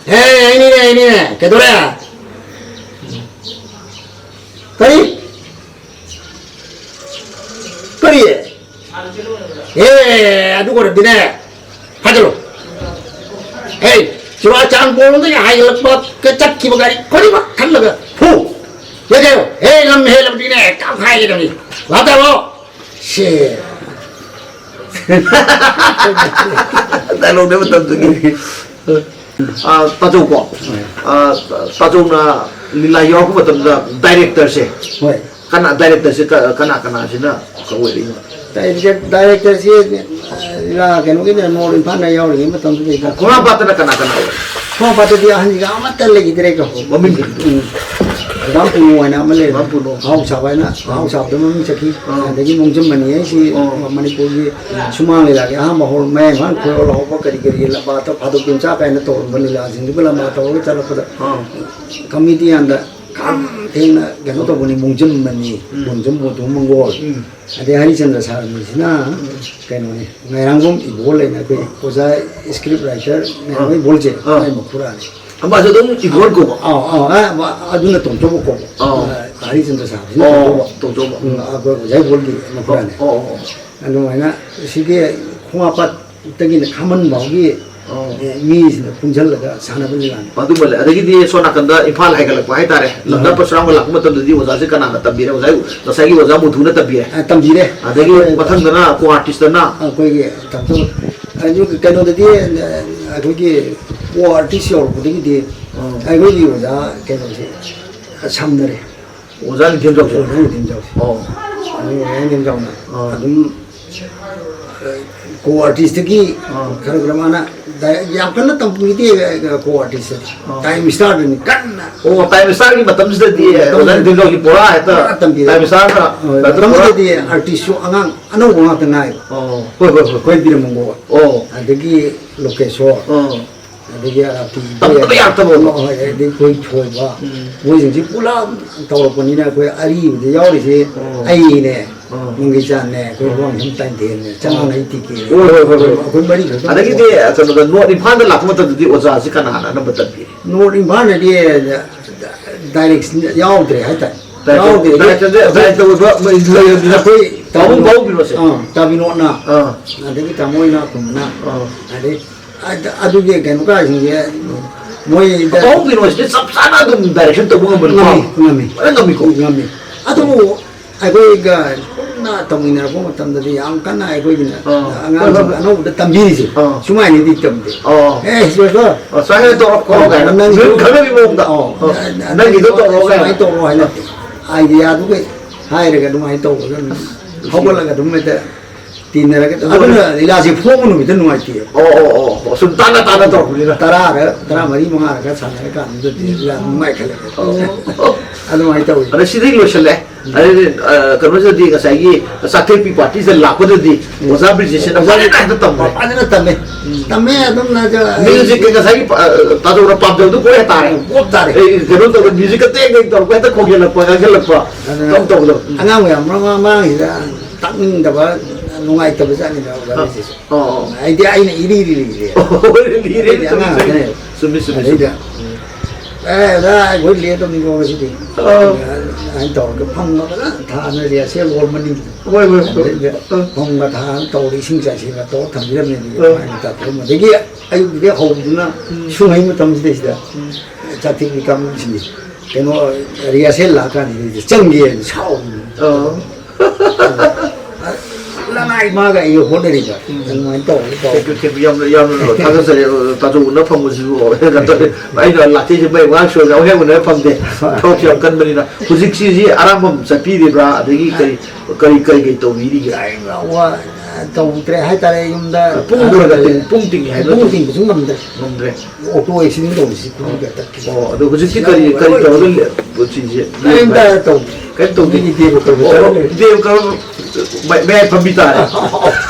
ꯍꯦ, ꯑꯩꯅꯤꯅꯦ, ꯑꯩꯅꯤꯅꯦ꯫ ꯀꯩꯗꯧꯔꯦ? ꯀꯔꯤ? ꯀꯔꯤ? ꯑꯦ, ꯑꯗꯨ ꯑꯣꯏꯔꯗꯤꯅꯦ, ꯐꯥꯖꯤꯜꯂꯨ꯫ ꯍꯦ, ꯆꯨꯔꯥꯆꯥꯟꯄꯨꯔꯗꯒꯤ ꯍꯥꯏꯒꯠꯂꯛꯄ ꯆꯠꯈꯤꯕ ꯒꯥꯔꯤ ꯈꯨꯗꯤꯡꯃꯛ ꯊꯜꯂꯒ ꯐꯨ꯫ ꯌꯥꯗꯦ꯫ ꯍꯦ, ꯂꯝ ꯍꯦꯜꯂꯕꯗꯤꯅꯦ, ꯀꯥꯞꯈꯥꯏꯒꯗꯕꯅꯤ꯫ ꯂꯥꯛꯇꯥꯔꯣ? ꯁꯦ꯫ ꯗꯥꯏꯂꯣꯛꯅꯦ ꯃꯇꯝꯗꯨꯒꯤ꯫ ꯑꯥ, ꯇꯥꯖꯧꯀꯣ꯫ ꯍꯣꯏ꯫ ꯑꯥ, ꯇꯥꯖꯧꯅ ꯂꯤꯂꯥ ꯌꯥꯎꯔꯛꯄ ꯃꯇꯝꯗ ꯗꯥꯏꯔꯦꯛꯇꯔꯁꯦ꯫ ꯍꯣꯏ꯫ ꯀꯅꯥ, ꯗꯥꯏꯔꯦꯛꯇꯔꯁꯦ ꯀ-, ꯀꯅꯥ ꯀꯅꯥꯁꯤꯅ ꯑꯣꯏꯔꯛꯏꯅꯣ? ꯗꯥꯏꯔꯦꯛꯇꯔ, ꯗꯥꯏꯔꯦꯛꯇꯔꯁꯦ, ꯑꯥ, ꯂꯤꯂꯥ ꯀꯩꯅꯣꯒꯤꯗ ꯅꯣꯔꯠ ꯏꯝꯐꯥꯜꯗ ꯌꯥꯎꯔꯤꯉꯩ ꯃꯇꯝꯗꯨꯗꯩꯗ꯫ ꯈꯣꯡꯉꯥꯝꯄꯥꯠꯇꯅ ꯀꯅꯥ ꯀꯅꯥ ꯑꯣꯏ? ꯈꯣꯡꯉꯥꯝꯄꯥꯠꯇꯗꯤ ꯑꯍꯟꯁꯤꯡ ꯑꯃꯠꯇ ꯂꯩꯈꯤꯗ꯭ꯔꯦꯀꯣ꯫ ꯃꯃꯤꯡ ꯈꯪꯗꯦ꯫ ꯎꯝ꯫ ꯈꯨꯗꯥꯝ ꯄꯨꯅꯨ ꯍꯥꯏꯅ ꯑꯃ ꯂꯩꯔꯦ꯫ ꯈꯨꯗꯥꯝ ꯄꯨꯅꯨ꯫ ꯍꯥꯎ ꯁꯥꯕ ꯍꯥꯏꯅ, ꯍꯥꯎ ꯁꯥꯕꯗ ꯃꯃꯤꯡ ꯆꯠꯈꯤ꯫ ꯑꯥ꯫ ꯑꯗꯒꯤ ꯃꯣꯡꯖꯝꯕꯅꯤ ꯍꯥꯏꯁꯤ ꯑꯥ꯫ ꯃꯅꯤꯄꯨꯔꯒꯤ ꯁꯨꯃꯥꯡ ꯂꯤꯂꯥꯒꯤ ꯑꯍꯥꯟꯕ ꯍꯧꯔꯛ-, ꯃꯌꯥꯡ ꯏꯝꯐꯥꯜ ꯈꯣꯏꯔꯣ ꯂꯥꯎꯕ ꯀꯔꯤ ꯀꯔꯤ ꯂꯝꯄꯥꯛꯇ ꯐꯥꯗꯣꯛ ꯄꯤꯝꯆꯥ ꯀꯥꯏꯅ ꯇꯧꯔꯝꯕ ꯂꯤꯂꯥꯁꯤꯡꯗꯨꯕꯨ ꯂꯝꯕꯥ ꯇꯧꯔꯒ ꯆꯠꯂꯛꯄꯗ ꯑꯥ꯫ ꯀꯃꯤꯇꯤ ꯌꯥꯝꯅ ꯈꯝ ꯊꯦꯡꯅ ꯀꯩꯅꯣ ꯇꯧꯕꯅꯤ, ꯃꯣꯡꯖꯝꯕꯅꯤ, ꯎꯝ꯫ ꯃꯣꯡꯖꯝ ꯃꯣꯇꯣ ꯃꯪꯒꯣꯜ꯫ ꯎꯝ꯫ ꯑꯗꯩ ꯍꯔꯤꯆꯟꯗ꯭ꯔ ꯁꯥꯔꯃꯤꯁꯤꯅ ꯎꯝ꯫ ꯀꯩꯅꯣꯅꯤ, ꯉꯥꯏꯔꯥꯡꯕꯝ ꯏꯕꯣꯜ ꯍꯥꯏꯅ ꯑꯩꯈꯣꯏ ꯑꯣꯖꯥ ꯁ꯭ꯀ꯭ꯔꯤꯞ ꯔꯥꯏꯇꯔ ꯑꯥ꯫ ꯉꯥꯏꯔꯥꯡꯕꯝ ꯏꯕꯣꯜꯁꯦ ꯑꯥ꯫ ꯃꯥꯏ ꯃꯈꯨꯔꯥꯅꯤ꯫ ꯑꯃꯁꯨ ꯑꯗꯨꯝ ꯏꯒꯣꯔ ꯀꯧꯕ꯫ ꯑꯥꯎ, ꯑꯥꯎ, ꯑ, ꯑꯃ, ꯑꯗꯨꯅ ꯇꯣꯝꯆꯧꯕ ꯀꯧꯕ꯫ ꯑꯥꯎ꯫ ꯑ, ꯍꯔꯤꯆꯟꯗ꯭ꯔ ꯁꯥꯕꯁꯤꯅ ꯑꯣ, ꯇꯣꯝꯆꯧꯕ꯫ ꯇꯣꯝꯆꯧꯕ꯫ ꯎꯝ, ꯑꯩꯈꯣꯏ ꯑꯣꯖꯥ ꯏꯕꯣꯜꯒꯤ ꯃꯄꯨꯔꯥꯅꯦ꯫ ꯑꯣ, ꯑꯣ, ꯑꯣ꯫ ꯑꯗꯨꯃꯥꯏꯅ ꯁꯤꯒꯤ ꯈꯣꯡꯉꯥꯄꯥꯠꯇꯒꯤꯅ ꯈꯥꯃꯟ ꯐꯥꯎꯒꯤ, ꯑꯣ꯫ ꯑꯦ, ꯃꯤꯁꯤꯡꯗ ꯄꯨꯟꯁꯤꯜꯂꯒ ꯁꯥꯟꯅꯕ ꯂꯤꯂꯥꯅꯤ꯫ ꯑꯗꯨꯃ ꯂꯩ꯫ ꯑꯗꯒꯤꯗꯤ ꯁꯣꯝ ꯅꯥꯀꯟꯗ ꯏꯝꯐꯥꯜ ꯍꯥꯏꯒꯠꯂꯛꯄ ꯍꯥꯏꯇꯥꯔꯦ꯫ ꯂꯝꯗꯝ ꯑꯥ꯫ ꯄꯔꯁꯨꯔꯥꯝꯒ ꯂꯥꯛꯄ ꯃꯇꯝꯗꯗꯤ ꯑꯣꯖꯥꯁꯦ ꯀꯅꯥꯅ ꯇꯝꯕꯤꯔꯦ? ꯑꯣꯖꯥ, ꯉꯁꯥꯏꯒꯤ ꯑꯣꯖꯥ ꯃꯨꯊꯨꯅ ꯇꯝꯕꯤꯔꯦ꯫ ꯑ, ꯇꯝꯕꯤꯔꯦ꯫ ꯑꯗꯒꯤ ꯑꯩꯈꯣꯏ ꯃꯊꯪꯗꯅ ꯀꯣ ꯑꯥꯔꯇꯤꯁꯇꯅ? ꯑꯩꯈꯣꯏꯒꯤ ꯇꯥꯃꯣ, ꯑꯗꯨ ꯀꯩꯅꯣꯗꯗꯤ, ꯑ, ꯑꯩꯈꯣꯏꯒꯤ ꯀꯣ ꯑꯥꯔꯇꯤꯁ ꯌꯧꯔꯛꯄꯗꯒꯤꯗꯤ ꯑꯥ꯫ ꯑꯩꯈꯣꯏꯒꯤ ꯑꯣꯖꯥ ꯀꯩꯅꯣꯁꯦ ꯁꯝꯅꯔꯦ꯫ ꯑꯣꯖꯥ ꯅꯤꯡꯊꯦꯝꯖꯥꯎꯁꯦ? ꯑꯣꯖꯥ ꯅꯤꯡꯊꯦꯝꯖꯥꯎꯁꯦ꯫ ꯑꯣ꯫ ꯑꯗꯨ ꯑꯣꯖꯥ ꯅꯤꯡꯊꯦꯝꯖꯥꯎꯅ ꯑꯥ꯫ ꯑꯗꯨꯝ, ꯑ, ꯀꯣ ꯑꯥꯔꯇꯤꯁꯇꯒꯤ ꯑꯥ꯫ ꯈꯔ ꯈꯔ ꯃꯥꯅ ꯗꯥꯏ-, ꯌꯥꯝ ꯀꯟꯅ ꯇꯝꯕꯤꯗꯦ, ꯑ, ꯀꯣ ꯑꯥꯔꯇꯤꯁꯇꯗꯤ꯫ ꯑꯥ꯫ ꯇꯥꯏꯝ ꯁ꯭ꯇꯥꯔꯗꯅꯤ ꯀꯟꯅ꯫ ꯑꯣ, ꯇꯥꯏꯝ ꯁ꯭ꯇꯥꯔꯒꯤ ꯃꯇꯝꯁꯤꯗꯗꯤ ꯃꯇꯝꯗꯨꯗ ꯑꯣꯖꯥ ꯅꯤꯡꯊꯦꯝꯖꯥꯎꯒꯤ ꯄꯨꯔꯥ ꯍꯦꯛꯇ ꯄꯨꯔꯥ ꯇꯝꯕꯤꯔꯦ꯫ ꯇꯥꯏꯝ ꯁ꯭ꯇꯥꯔꯅ ꯍꯣꯏ, ꯀꯩꯅꯣ ꯄꯨꯔꯥ ꯃꯇꯝꯗꯨꯗꯗꯤ ꯑꯥꯔꯇꯤꯁꯁꯨ ꯑꯉꯥꯡ ꯑꯅꯧꯕ ꯉꯥꯛꯇ ꯉꯥꯏꯕ꯫ ꯑꯣ꯫ ꯍꯣꯏ, ꯍꯣꯏ, ꯍꯣꯏ꯫ ꯑꯩꯈꯣꯏ ꯕꯤꯔꯃꯪꯒꯣ꯫ ꯑꯣ꯫ ꯑꯗꯒꯤ ꯂꯣꯀꯦꯁꯣꯔ꯫ ꯑꯥ꯫ ꯑꯗꯒꯤ ꯑꯥꯔꯇꯤ ꯇꯝꯗꯕ ꯌꯥꯗꯕ꯫ ꯍꯣꯏ, ꯍꯣꯏ, ꯑꯗꯩ ꯑꯩꯈꯣꯏ ꯊꯣꯏꯕ꯫ ꯎꯝ꯫ ꯃꯣꯏꯁꯤꯡꯁꯤ ꯄꯨꯂꯞ ꯇꯧꯔꯛꯄꯅꯤꯅ ꯑꯩꯈꯣꯏ ꯑꯔꯤꯕꯗ ꯌꯥꯎꯔꯤꯁꯦ ꯑꯣ꯫ ꯑꯩꯅꯦ, ꯑꯣ꯫ ꯃꯪꯒꯤꯆꯥꯟꯅꯦ, ꯑꯩꯈꯣꯏ ꯑꯣ꯫ ꯂꯨꯋꯥꯡꯁꯝ ꯇꯥꯏꯟꯊꯦꯜꯅꯦ, ꯑꯣ꯫ ꯆꯉꯥꯡ ꯍꯩꯇꯤꯀꯦꯅꯦ꯫ ꯍꯣꯏ, ꯍꯣꯏ, ꯍꯣꯏ, ꯍꯣꯏ꯫ ꯑꯩꯈꯣꯏ ꯃꯔꯤ ꯈꯛꯇꯪ ꯑꯗꯒꯤꯗꯤ ꯇꯧꯕ꯫ ꯀꯩꯅꯣꯗ ꯅꯣꯔꯠ ꯏꯝꯐꯥꯜꯗ ꯂꯥꯛꯄ ꯃꯇꯝꯗꯗꯤ ꯑꯣꯖꯥꯁꯤ ꯀꯅꯥꯅ ꯑꯅꯝꯕ ꯇꯝꯕꯤꯔꯤ? ꯅꯣꯔꯠ ꯏꯝꯐꯥꯜꯗꯗꯤ ꯗꯥꯏꯔꯦꯛꯁꯟ ꯌꯥꯎꯗ꯭ꯔꯦ ꯍꯥꯏꯇꯥꯔꯦ꯫ ꯗꯥꯏꯔꯦꯛꯁꯟ, ꯌꯥꯎꯗ꯭ꯔꯦ꯫ ꯗꯥꯏꯔꯦꯛꯁꯟꯁꯦ ꯗꯥꯏꯔꯦꯛꯇ ꯑꯣꯏꯕ ꯂꯩꯔꯕꯅꯤꯅ ꯑꯩꯈꯣꯏ ꯄꯥꯕꯨꯡ ꯇꯥꯃꯣ-, ꯄꯥꯕꯨꯡ ꯄꯤꯔꯣꯁꯦ? ꯑꯥ, ꯇꯥꯕꯤꯅꯣꯠꯅ, ꯑꯥ꯫ ꯑꯗꯒꯤ ꯇꯥꯃꯣ ꯏꯅꯥꯛꯈꯨꯟꯕꯅ, ꯑꯥ꯫ ꯑꯗꯩ ꯑꯗ-, ꯑꯗꯨꯒꯤ ꯀꯩꯅꯣ ꯀꯥꯏꯁꯤꯡꯁꯦ ꯃꯣꯏꯗ ꯄꯥꯕꯨꯡ ꯄꯤꯔꯣꯁꯤꯗꯤ ꯆꯞ ꯆꯥꯅ ꯑꯗꯨꯝ ꯗꯥꯏꯔꯦꯛꯁꯟ ꯇꯧꯕ ꯉꯝꯕ ꯅꯨꯄꯥ꯫ ꯉꯝꯃꯤ, ꯉꯝꯃꯤ꯫ ꯐꯖꯅ ꯉꯝꯃꯤꯀꯣ꯫ ꯉꯝꯃꯤ꯫ ꯑꯗꯨꯕꯨ ꯑꯩꯈꯣꯏꯒ ꯄꯨꯟꯅ ꯇꯧꯃꯤꯟꯅꯔꯛꯄ ꯃꯇꯝꯗꯗꯤ ꯌꯥꯝ ꯀꯟꯅ ꯑꯩꯈꯣꯏꯒꯤꯅ ꯑꯥ꯫ ꯑꯉꯥꯡꯁꯤꯡ ꯍꯣꯏ, ꯍꯣꯏ, ꯍꯣꯏ꯫ ꯑꯅꯧꯕꯗ ꯇꯝꯕꯤꯔꯤꯁꯦ ꯑꯥ꯫ ꯁꯨꯃꯥꯏꯅꯗꯤ ꯇꯝꯗꯦ꯫ ꯑꯥ꯫ "ꯑꯦ, ꯁꯤ ꯂꯣꯏꯁꯣ꯫ ꯑꯣ, ꯁꯨꯃꯥꯏꯅ ꯇꯧꯔꯣ, ꯈꯣꯠꯂꯣ" ꯀꯥꯏꯅ꯫ ꯅꯪ ꯅꯪ ꯈꯪꯅꯕꯤ ꯃꯑꯣꯡꯗ꯫ ꯑꯣ, ꯑꯣ꯫ ꯅꯪ-, ꯅꯪꯒꯤꯗꯣ ꯅꯪꯒꯤꯗꯣ ꯇꯧꯔꯣ ꯀꯥꯏꯅ꯫ ꯁꯨꯃꯥꯏꯅ ꯇꯧꯔꯣ ꯍꯥꯏꯅ ꯑꯥꯏꯗꯤꯌꯥꯗꯨꯒ ꯍꯥꯏꯔꯒ ꯑꯗꯨꯃꯥꯏꯅ ꯇꯧꯔꯒ ꯑꯗꯨꯝ ꯑꯁ, ꯍꯧꯒꯠꯂꯒ ꯑꯗꯨꯝ ꯍꯦꯛꯇ ꯇꯤꯟꯅꯔꯒ ꯑꯗꯨꯅ ꯑꯗꯨꯅ ꯂꯤꯂꯥꯁꯦ ꯐꯣꯡꯕ ꯅꯨꯃꯤꯠꯇ ꯅꯨꯡꯉꯥꯏꯇꯦ꯫ ꯑꯣ, ꯑꯣ, ꯑꯣ, ꯑꯣ꯫ ꯁꯨꯝ ꯇꯥꯅ ꯇꯥꯅ ꯇꯧꯔꯛꯄꯅꯤꯅ꯫ ꯇꯔꯥꯔ, ꯇꯔꯥꯃꯔꯤ, ꯃꯉꯥꯔꯒ ꯁꯥꯟꯅꯔ ꯀꯥꯟꯗꯨꯗꯗꯤ ꯂꯤꯂꯥ ꯅꯨꯡꯉꯥꯏꯈꯠꯂꯛꯑꯦ꯫ ꯑꯣ꯫ ꯑꯗꯨꯃꯥꯏꯅ ꯇꯧꯋꯤ꯫ ꯑꯗ ꯁꯤꯗꯩ ꯂꯣꯏꯁꯤꯜꯂꯦ꯫ ꯎꯝ꯫ ꯑꯗꯩꯗꯤ, ꯑ, ꯀꯩꯅꯣꯗꯗꯤ ꯉꯁꯥꯏꯒꯤ ꯆꯥꯛꯊꯦꯛꯄꯤ ꯄꯥꯔꯇꯤꯁꯤꯗ ꯂꯥꯛꯄꯗꯗꯤ ꯎꯝ꯫ ꯑꯣꯖꯥ ꯕ꯭ꯔꯤꯖꯦꯁꯟꯅ ꯐꯖꯅ ꯍꯦꯛꯇ ꯇꯝꯃꯦ꯫ ꯐꯖꯅ ꯇꯝꯃꯦ꯫ ꯎꯝ꯫ ꯇꯝꯃꯦ ꯑꯗꯨꯝꯅ ꯑꯗꯣ ꯑꯩ ꯃ꯭ꯌꯨꯖꯤꯛꯀꯤ ꯉꯁꯥꯏꯒꯤ, ꯑ, ꯇꯥꯖꯧꯅ ꯄꯥꯝꯖꯕꯗꯨ ꯄꯣꯛꯑꯦ ꯇꯥꯔꯦ꯫ ꯄꯣꯞ ꯇꯥꯔꯦ꯫ ꯑꯩ ꯀꯩꯅꯣ ꯇꯧꯔ ꯃ꯭ꯌꯨꯖꯤꯛꯀ ꯇꯦꯛ ꯇꯦꯛ ꯇꯧꯔꯛꯄ ꯍꯦꯛꯇ ꯈꯣꯡꯖꯤꯜꯂꯛꯄ, ꯉꯥꯡꯁꯤꯜꯂꯛꯄ꯫ ꯑꯗꯨꯅ ꯑꯗꯨꯝ ꯇꯧꯕꯗꯣ꯫ ꯎꯝ꯫ ꯑꯉꯥꯡ ꯃꯌꯥꯝ ꯃꯃꯥꯡ, ꯃꯃꯥꯡꯁꯤꯗ ꯇꯥꯛꯅꯤꯡꯗꯕ, ꯅꯨꯡꯉꯥꯏꯇꯕ ꯖꯥꯠꯅꯤꯗ ꯑꯣꯖꯥ ꯑꯥ꯫ ꯕ꯭ꯔꯤꯖꯦꯁꯟ꯫ ꯑꯥ, ꯑꯥ꯫ ꯑꯩꯗꯤ ꯑꯩꯅ ꯏꯔꯤ ꯏꯔꯤ ꯂꯤꯔꯦ꯫ ꯑꯣ, ꯂꯤꯔꯦ, ꯑꯩꯗꯤ ꯆꯨꯝꯃꯤ, ꯑꯉꯥꯡ ꯆꯨꯝꯃꯤ, ꯉꯥꯛꯇꯅꯦꯕ꯫ ꯆꯨꯝꯃꯤ, ꯆꯨꯝꯃꯤ, ꯆꯨꯝꯃꯤ꯫ ꯑꯗꯩꯗ ꯑꯦ ꯑꯣꯖꯥ, ꯑꯩꯈꯣꯏ ꯂꯦꯞꯇꯕꯅꯤꯀꯣ ꯉꯁꯤꯗꯤ꯫ ꯑꯥ꯫ ꯑꯗꯨꯃꯥꯏꯅ ꯇꯧꯔꯒ ꯐꯝꯒ ꯐꯖꯅ ꯊꯥꯅ ꯔꯤꯍꯔꯁꯦꯜ ꯍꯣꯜ ꯃꯅꯤꯡꯗ꯫ ꯍꯣꯏ, ꯍꯣꯏ, ꯍꯣꯏ꯫ ꯑꯗꯩꯗ ꯑꯥ꯫ ꯐꯝꯒ ꯊꯥꯅ ꯇꯧꯔ ꯏꯁꯤꯡ ꯆꯥꯏꯁꯤꯜꯂ ꯇꯧꯔ ꯊꯝꯕꯤꯔꯝꯃꯦ꯫ ꯑꯗꯨꯒꯤ ꯑꯥ꯫ ꯑꯗꯨꯃꯥꯏꯅ ꯇꯧꯔꯒ ꯑꯗꯒꯤ ꯑꯌꯨꯛꯇꯨꯗꯩ ꯍꯧꯗꯨꯅ ꯎꯝ꯫ ꯁꯨꯡꯍꯩ ꯃꯇꯝꯁꯤꯗꯩꯁꯤꯗ ꯎꯝ꯫ ꯆꯥꯛꯊꯦꯛꯄꯤ ꯀꯥꯡꯕꯨꯁꯤꯡꯁꯦ ꯀꯩꯅꯣ ꯔꯤꯍꯔꯁꯦꯜ ꯂꯥꯛꯑꯀꯥꯟꯁꯤꯗꯩꯗ ꯆꯪꯒꯦꯅ ꯁꯥꯎꯗꯅ꯫ ꯑꯥ꯫ ꯂꯅꯥꯏ ꯃꯥꯒ ꯑꯩꯒ ꯍꯣꯠꯅꯔꯤꯕ꯫ ꯎꯝ꯫ ꯑꯗꯨꯃꯥꯏꯅ ꯇꯧꯔꯒ ꯇꯧꯔꯒ꯫ Thank you, thank you꯫ ꯌꯥꯝꯅ, ꯌꯥꯝꯅ ꯊꯥꯒꯠꯆꯔꯤ꯫ ꯇꯥꯆꯧꯅ ꯐꯪꯕꯁꯤꯕꯨ꯫ ꯑꯩꯅ ꯂꯥꯛꯆꯩꯁꯦ ꯃꯩ ꯉꯥꯏꯍꯥꯛ ꯁꯣꯏꯕ ꯌꯥꯎ ꯍꯦꯛ ꯎꯅꯕ ꯐꯪꯗꯦ꯫ ꯊꯕꯛꯁꯨ ꯌꯥꯝ ꯀꯟꯕꯅꯤꯅ꯫ ꯍꯧꯖꯤꯛꯁꯤ, ꯁꯤ ꯑꯔꯥꯝꯕꯝ ꯆꯠꯄꯤꯔꯤꯕ꯭ꯔꯥ? ꯑꯗꯒꯤ ꯀꯔꯤ, ꯀꯔꯤ, ꯀꯔꯤ, ꯀꯔꯤ ꯇꯧꯕꯤꯔꯤꯒꯦ? ꯑꯩ ꯋꯥ ꯇꯧꯗ꯭ꯔꯦ ꯍꯥꯏꯇꯥꯔꯦ꯫ ꯌꯨꯝꯗ ꯄꯨꯡ ꯑꯗꯨꯝ ꯈꯔ ꯈꯔ ꯂꯩꯔꯦ꯫ ꯇꯤꯡ-, ꯄꯨꯡ ꯇꯤꯡꯉꯤ ꯍꯥꯏꯕ ꯄꯨꯡ ꯅꯠꯇ꯭ꯔꯣ? ꯇꯤꯡꯕꯁꯨ ꯉꯝꯗ꯭ꯔꯦ꯫ ꯉꯝꯗ꯭ꯔꯦ꯫ ꯑꯣꯇꯣ ꯑꯦꯛꯁꯤꯗꯦꯟ ꯇꯧꯕꯁꯤ ꯄꯨꯡ ꯀꯌꯥ ꯇꯠꯈꯤꯕ? ꯑꯣ, ꯑꯗꯣ ꯍꯧꯖꯤꯛꯇꯤ ꯀꯔꯤ, ꯀꯔꯤ ꯇꯧꯔꯒ ꯂꯦ-, ꯄꯨꯟꯁꯤꯁꯦ ꯀꯔꯤꯝꯇ ꯂꯦꯟꯕ? ꯇꯧꯗꯦ꯫ ꯀꯔꯤꯝ ꯇꯧꯗꯦ? ꯃꯤꯒꯤ ꯗꯦꯕ ꯀꯔꯝꯕ ꯑꯣ, ꯆꯠꯂꯦ? ꯗꯦꯕ ꯀꯔꯝꯕ ꯃ-, ꯃꯌꯥꯏ ꯐꯝꯕꯤ ꯇꯥꯔꯦ꯫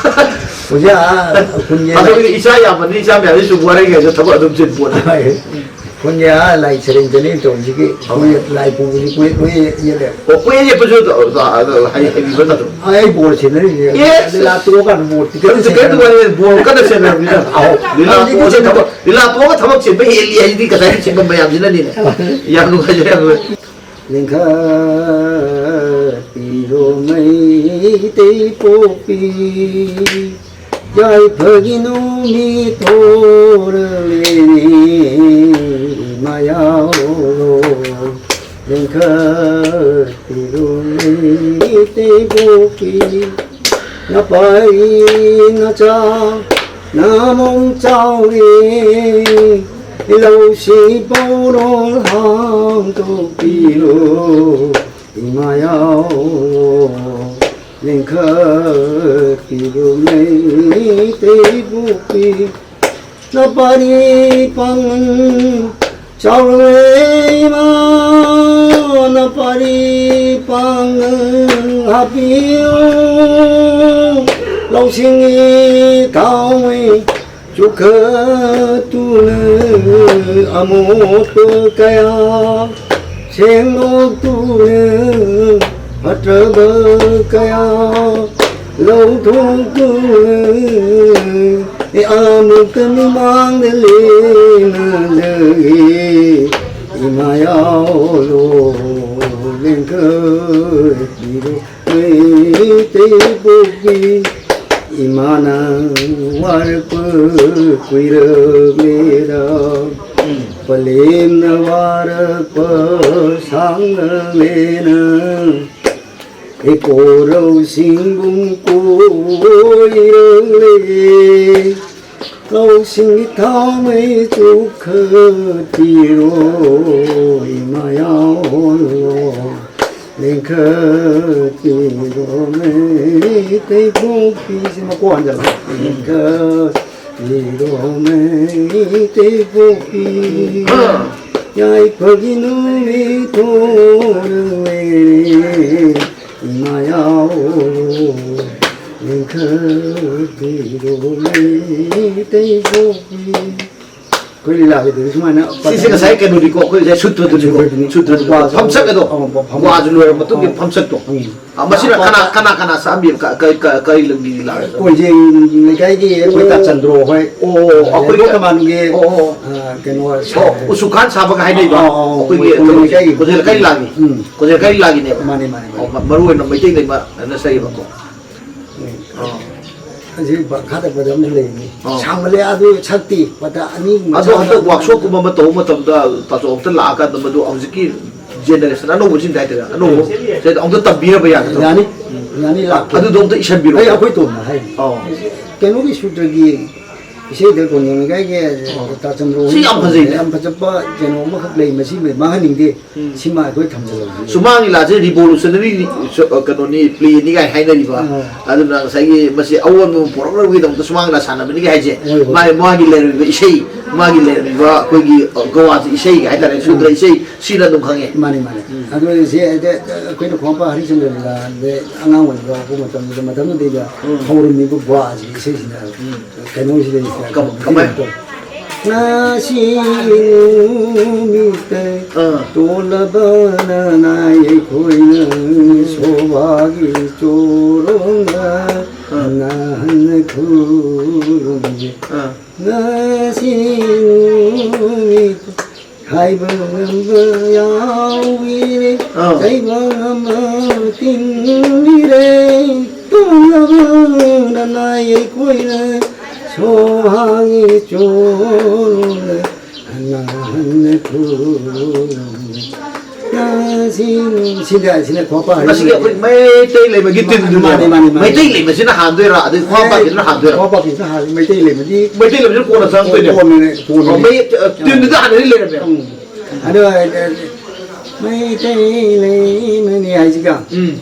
ꯍꯧꯖꯤꯛ ꯑꯥ ꯈꯨꯟꯒꯤ ꯑꯗꯨꯒꯤꯗꯤ ꯏꯆꯥ ꯌꯥꯝꯕꯅꯤ, ꯏꯆꯥ ꯃꯌꯥꯝꯁꯤ ꯁꯨꯝ ꯋꯥꯔꯩ ꯉꯩꯗ ꯊꯕꯛ ꯑꯗꯨꯝ ꯆꯤꯟ ꯄꯣꯠꯅꯤ꯫ ꯍꯣꯏ꯫ ꯈꯨꯟꯒꯤ ꯑꯥ ꯂꯥꯏ ꯁꯦꯔꯦꯡ ꯆꯦꯔꯦꯡ ꯇꯧꯔꯤꯁꯤꯒꯤ ꯑꯣ꯫ ꯀꯣꯏ-, ꯂꯥꯏ ꯄꯨꯕꯁꯤ ꯀꯣꯏ-, ꯀꯣꯏ ꯌꯦꯠꯂꯦ꯫ ꯑꯣ, ꯀꯣꯏ ꯌꯦꯠꯄꯁꯨ ꯑꯗꯨ, ꯑꯗꯨ, ꯑꯗꯨ ꯍꯩ-, ꯍꯩꯕꯤꯕ ꯅꯠꯇ꯭ꯔꯣ? ꯑꯩ ꯕꯣꯜ ꯁꯦꯟꯅꯔꯤꯅꯦ꯫ ꯑꯦ! ꯂꯤꯂꯥ ꯇꯣꯛꯑꯀꯥꯟꯗ ꯕꯣꯜ ꯇꯤꯀꯦꯠ ꯀꯔꯤꯝ, ꯀꯔꯤꯝ ꯁꯦꯟꯅꯔꯤꯅꯦ꯫ ꯋꯥꯔꯤ ꯂꯩ꯫ ꯕꯣꯜ ꯀꯟꯅ ꯁꯦꯟꯅꯔꯕꯅꯤꯅ꯫ ꯑꯧ꯫ ꯂꯤꯂꯥ ꯍꯧꯖꯤꯛꯇꯤ ꯇꯣꯛꯑꯒ ꯁꯦꯟꯅꯕ ꯊꯕꯛ, ꯂꯤꯂꯥ ꯇꯣꯛꯑꯒ ꯊꯕꯛ ꯆꯤꯟꯕ ꯍꯦꯜꯂꯤ ꯍꯥꯏꯁꯤꯗꯤ ꯉꯁꯥꯏ ꯆꯤꯟꯕ ꯃꯌꯥꯝꯁꯤꯅꯅꯤꯅꯦ꯫ ꯌꯥꯝ ꯅꯨꯡꯉꯥꯏꯖꯔꯦ, ꯌꯥꯝ ꯅꯨꯡꯉꯥꯏꯖꯔꯦ꯫ ꯂꯤꯡꯈꯠꯄꯤꯔꯣ ꯃꯩꯇꯩ ꯄꯣꯛꯄꯤ, ꯌꯥꯏꯐꯒꯤ ꯅꯨꯃꯤꯠ ꯊꯣꯔꯛꯂꯦꯅꯦ ꯏꯃꯥꯌꯥꯏ꯫ ꯂꯤꯡꯈꯠꯄꯤꯔꯣ ꯃꯩꯇꯩ ꯄꯣꯛꯄꯤ, ꯅꯄꯥꯏ ꯅꯆꯥ ꯅꯃꯣꯝ ꯆꯥꯎꯔꯦ, ꯂꯧꯁꯤ ꯄꯧꯔꯣꯜ ꯍꯥꯡꯗꯣꯛꯄꯤꯔꯣ ꯏꯃꯥꯌꯥꯏ꯫ ꯂꯤꯡꯈꯠꯄꯤꯔꯣ ꯃꯩꯇꯩ ꯄꯣꯛꯄꯤ, ꯅꯄꯥꯔꯤ ꯄꯥꯡꯒꯜ ꯆꯥꯎꯔꯦ ꯏꯃꯥ, ꯅꯄꯥꯔꯤ ꯄꯥꯡꯒꯜ ꯍꯥꯞꯄꯤꯌꯨ꯫ ꯂꯧꯁꯤꯡꯒꯤ ꯊꯥꯎꯃꯩ ꯆꯨꯞꯈꯠꯇꯨꯅ ꯑꯃꯣꯠꯄ ꯀꯌꯥ ꯁꯦꯡꯗꯣꯛꯇꯨꯅ ꯐꯠꯇꯕ ꯀꯌꯥ ꯂꯧꯊꯣꯛꯇꯨꯅ ꯑꯃꯨꯛꯇ ꯃꯤꯃꯥꯡꯗ ꯂꯦꯡꯅꯖꯒꯦ꯫ ꯏꯃꯥ ꯌꯥꯎꯂꯣ ꯂꯦꯡꯈꯠꯄꯤꯔꯣ ꯃꯩꯇꯩ ꯄꯣꯛꯄꯤ, ꯏꯃꯥꯅ ꯋꯥꯔꯛꯄ ꯀꯨꯏꯔꯝꯃꯦꯔ, ꯄꯂꯦꯝꯅ ꯋꯥꯔꯛꯄ ꯁꯥꯡꯂꯝꯃꯦꯅ꯫ ꯏꯄꯣꯔꯧ ꯆꯤꯡꯕꯨꯡ ꯀꯣꯏꯔꯛꯂꯦ, ꯂꯧꯁꯤꯡꯒꯤ ꯊꯥꯎꯃꯩ ꯆꯨꯈꯠꯄꯤꯔꯣ, ꯏꯃꯥ ꯌꯥꯎꯂꯣ ꯂꯦꯡꯈꯠꯄꯤꯔꯣ, ꯃꯩꯇꯩ ꯄꯣꯛꯄꯤꯁꯤ ꯃꯀꯣꯛ ꯍꯟꯖꯜꯂꯣ꯫ ꯂꯦꯡꯈꯠ ꯂꯤꯔꯣꯃꯩ ꯇꯩꯄꯣꯛꯄꯤ, ꯌꯥꯏꯐꯒꯤ ꯅꯨꯃꯤꯠ ꯊꯣꯔꯛꯂꯦ, ꯏꯃꯥ ꯌꯥꯎꯔꯣ, ꯂꯤꯡꯈꯠꯄꯤꯔꯣꯃꯩ ꯇꯩꯄꯣꯛꯄꯤ꯫ ꯑꯩꯈꯣꯏ ꯂꯤꯂꯥꯒꯤꯗꯨꯗꯤ ꯁꯨꯃꯥꯏꯅ ꯁꯤꯁꯦ ꯉꯁꯥꯏ ꯀꯩꯅꯣꯅꯤꯀꯣ, ꯑꯩꯈꯣꯏ ꯉꯁꯥꯏ ꯁꯨꯇ꯭ꯔꯗꯨꯅꯤꯀꯣ, ꯁꯨꯇ꯭ꯔꯗꯨꯅꯤꯀꯣ꯫ ꯁꯨꯇ꯭ꯔꯗꯨꯅꯤꯀꯣ꯫ ꯐꯝꯁꯛ ꯑꯗꯣ, ꯑꯧ, ꯐꯝꯁꯛ꯫ ꯋꯥꯁꯨ ꯂꯣꯏꯔ ꯃꯇꯨꯡꯒꯤ ꯑꯧ꯫ ꯐꯝꯁꯛꯇꯣ꯫ ꯎꯝ꯫ ꯑ, ꯃꯁꯤꯅ ꯀꯅꯥ, ꯀꯅꯥ, ꯀꯅꯥ ꯁꯛꯑꯝꯃꯤꯕ? ꯀ-, ꯀ-, ꯀ-, ꯀꯔꯤ ꯂꯝꯒꯤ ꯂꯤꯂꯥ? ꯀꯣꯟꯖꯦꯡ ꯂꯩꯀꯥꯏꯒꯤ ꯑꯩꯈꯣꯏ ꯇꯥ ꯆꯟꯗ꯭ꯔꯣ ꯍꯣꯏ꯫ ꯑꯣ, ꯑꯣ, ꯑꯣ, ꯑꯩꯈꯣꯏꯒꯤ ꯂꯥꯏꯕꯛ ꯀꯃꯥꯟꯒꯤ, ꯑꯣ, ꯑꯣ꯫ ꯑ, ꯀꯩꯅꯣ ꯑꯣ, ꯁꯥꯕ꯫ ꯎꯁꯨꯈꯥꯟ ꯁꯥꯕꯒ ꯍꯥꯏꯅꯩꯕ? ꯑꯥ, ꯑꯥ, ꯑꯥ, ꯑꯩꯈꯣꯏꯒꯤ ꯃꯣꯏ ꯀꯣꯟꯖꯦꯡ ꯂꯩꯀꯥꯏꯒꯤ꯫ ꯀꯣꯟꯖꯦꯡ ꯂꯩꯀꯥꯏ ꯂꯤꯂꯥꯒꯤ꯫ ꯎꯝ꯫ ꯀꯣꯟꯖꯦꯡ ꯂꯩꯀꯥꯏ ꯂꯤꯂꯥꯒꯤꯅꯦꯕ? ꯃꯥꯅꯦ, ꯃꯥꯅꯦ, ꯑꯣ, ꯃꯥꯅꯦ꯫ ꯃ-, ꯃꯔꯨ ꯑꯣꯏꯅ ꯃꯩꯇꯩ ꯂꯩꯃꯅ ꯁꯛꯏꯕꯀꯣ꯫ ꯎꯝ꯫ ꯑꯥ꯫ ꯍꯧꯖꯤꯛ ꯃꯈꯥ ꯇꯛꯄꯗ ꯑꯃꯁꯨ ꯂꯩꯔꯤꯅꯤ꯫ ꯑꯥ꯫ ꯁꯥꯡꯃꯜꯂꯦ ꯑꯗꯨ ꯁꯛꯇꯤ ꯄꯇꯥ ꯑꯅꯤ ꯑꯗꯣ ꯍꯟꯗꯛ ꯃꯆꯥ workshop ꯀꯨꯝꯕ ꯑꯃ ꯇꯧꯕ ꯃꯇꯝꯗ ꯇꯥꯆꯧ ꯑꯝꯇ ꯂꯥꯛꯑꯀꯥꯟꯗ ꯃꯗꯨ ꯍꯧꯖꯤꯛꯀꯤ generation ꯑꯅꯧꯕꯁꯤꯡꯗ ꯍꯥꯏꯇꯥꯔꯦ, ꯑꯅꯧꯕ ꯎꯝ꯫ ꯁꯤꯗ ꯑꯝꯇ ꯇꯝꯕꯤꯔꯕ ꯌꯥꯒꯗ꯭ꯔꯥ? ꯌꯥꯅꯤ, ꯌꯥꯅꯤ, ꯂꯥꯛꯀꯦ꯫ ꯑꯗꯨꯗꯣ ꯑꯝꯇ ꯏꯁꯟꯕꯤꯔꯣ꯫ ꯑꯩ ꯑꯩꯈꯣꯏ ꯇꯣꯝꯅ ꯍꯥꯏ꯫ ꯑꯧ꯫ ꯀꯩꯅꯣꯒꯤ ꯁꯨꯇ꯭ꯔꯒꯤ ꯏꯁꯩꯗ ꯀꯣꯟꯖꯦꯡ ꯂꯩꯀꯥꯏꯒꯤ ꯑꯧ꯫ ꯇꯥꯆꯟꯗ꯭ꯔꯣ ꯁꯤ ꯌꯥꯝ ꯐꯖꯩꯅꯦ꯫ ꯌꯥꯝ ꯐꯖꯕ ꯀꯩꯅꯣ ꯑꯃꯈꯛ ꯂꯩ, ꯃꯁꯤ ꯃꯥꯡꯍꯟꯅꯤꯡꯗꯦ꯫ ꯎꯝ꯫ ꯁꯤꯃ ꯑꯩꯈꯣꯏ ꯊꯝꯖꯤꯜꯍꯧꯁꯤ꯫ ꯁꯨꯃꯥꯡ ꯂꯤꯂꯥꯁꯦ revolutionary, ꯑ, ꯀꯩꯅꯣꯅꯤ, play ꯅꯤ ꯀꯥꯏ ꯍꯥꯏꯅꯔꯤꯕ꯫ ꯑꯥ꯫ ꯑꯗꯨꯅ ꯉꯁꯥꯏꯒꯤ ꯃꯁꯤ ꯑꯑꯣꯟꯕ ꯑꯃ ꯄꯨꯔꯛꯅꯕꯒꯤꯗꯃꯛꯇ ꯁꯨꯃꯥꯡ ꯂꯤꯂꯥ ꯁꯥꯟꯅꯕꯅꯤ ꯀꯥꯏ ꯍꯥꯏꯁꯦ꯫ ꯍꯣꯏ, ꯍꯣꯏ꯫ ꯃꯥꯒꯤ, ꯃꯥꯒꯤ ꯂꯩꯔꯝꯃꯤꯕ ꯏꯁꯩ, ꯃꯥꯒꯤ ꯂꯩꯔꯝꯃꯤꯕ ꯑꯩꯈꯣꯏꯒꯤ, ꯑ, ꯒꯋꯥꯁꯤ ꯏꯁꯩ ꯍꯥꯏꯇꯥꯔꯦ, ꯎꯝ꯫ ꯁꯨꯗ꯭ꯔ ꯏꯁꯩ, ꯁꯤꯅ ꯑꯗꯨꯝ ꯈꯪꯉꯦ꯫ ꯃꯥꯅꯤ, ꯃꯥꯅꯤ꯫ ꯎꯝ꯫ ꯑꯗꯨ ꯁꯤ ꯑꯩꯗꯤ ꯑꯩꯈꯣꯏꯅ ꯈꯣꯡꯄꯥ ꯍꯔꯤꯆꯟꯗ꯭ꯔ ꯂꯤꯂꯥꯗ ꯑꯉꯥꯡ ꯑꯣꯏꯅ ꯌꯥꯎꯔꯛꯄ ꯃꯇꯝꯗꯨꯗ, ꯃꯇꯝꯗꯨꯗꯩꯗ ꯎꯝ꯫ ꯍꯧꯔꯝꯃꯤꯕ ꯒꯋꯥꯁꯤ ꯏꯁꯩꯁꯤꯅ ꯎꯝ꯫ ꯀꯩꯅꯣꯁꯤꯗ ꯀꯃ-, ꯀꯃꯥꯏ? ꯉꯁꯤ ꯅꯨꯃꯤꯠꯇ ꯑꯥ꯫ ꯇꯣꯜꯂꯕ ꯅꯅꯥꯏ ꯑꯩꯈꯣꯏꯅ ꯁꯣꯚꯥꯒꯤ ꯆꯣꯔꯣꯡꯗ ꯑꯥ꯫ ꯅꯥꯍꯟꯅ ꯈꯨꯔꯨꯝꯖꯦ꯫ ꯑꯥ꯫ ꯉꯁꯤ ꯅꯨꯃꯤꯠꯇ ꯍꯥꯏꯕ ꯉꯝꯕ ꯌꯥꯎꯏꯔꯦ, ꯑꯥ꯫ ꯆꯩꯕ ꯉꯝꯕ ꯇꯤꯡꯂꯤꯔꯦ, ꯇꯣꯡꯂꯕ ꯅꯅꯥꯏ ꯑꯩꯈꯣꯏꯅ ꯁꯣꯍꯥꯒꯤ ꯆꯣꯂ ꯍꯟꯅ ꯍꯟꯅ ꯈꯨꯔꯨꯝꯃꯤ꯫ ꯁꯤ, ꯁꯤꯗ, ꯁꯤꯅ ꯈ꯭ꯋꯥꯄꯥ ꯍꯥꯏꯁꯦ꯫ ꯃꯁꯤꯒꯤ ꯑꯩꯈꯣꯏ ꯃꯩꯇꯩ ꯂꯩꯃꯒꯤ ꯇꯤꯟꯗꯨꯅꯦꯕ꯫ ꯃꯥꯅꯦ, ꯃꯥꯅꯦ, ꯃꯥꯅꯦ꯫ ꯃꯩꯇꯩ ꯂꯩꯃꯁꯤꯅ ꯍꯥꯟꯗꯣꯏꯔꯥ, ꯑꯗꯩ ꯈ꯭ꯋꯥꯄꯥꯁꯤꯅ ꯍꯥꯟꯗꯣꯏꯔꯥ? ꯈ꯭ꯋꯥꯄꯥꯁꯤꯅ ꯍꯥꯟꯅꯤ, ꯃꯩꯇꯩ ꯂꯩꯃꯗꯤ꯫ ꯃꯩꯇꯩ ꯂꯩꯃꯁꯤꯅ ꯀꯣꯟꯅ ꯆꯪꯉꯛꯇꯣꯏꯅꯦꯕ꯫ ꯀꯣꯟꯅꯅꯦ, ꯀꯣꯟꯅꯅꯦ꯫ ꯑꯣ, ꯃꯩ, ꯑ, ꯇꯤꯟꯗꯨꯗ ꯍꯥꯟꯅꯗꯤ ꯂꯩꯔꯝꯃꯦꯕ꯫ ꯎꯝ꯫ ꯑꯗꯣ, ꯑ, ꯃꯩꯇꯩ ꯂꯩꯃꯅꯤ ꯍꯥꯏꯁꯤꯒ꯫ ꯎꯝ꯫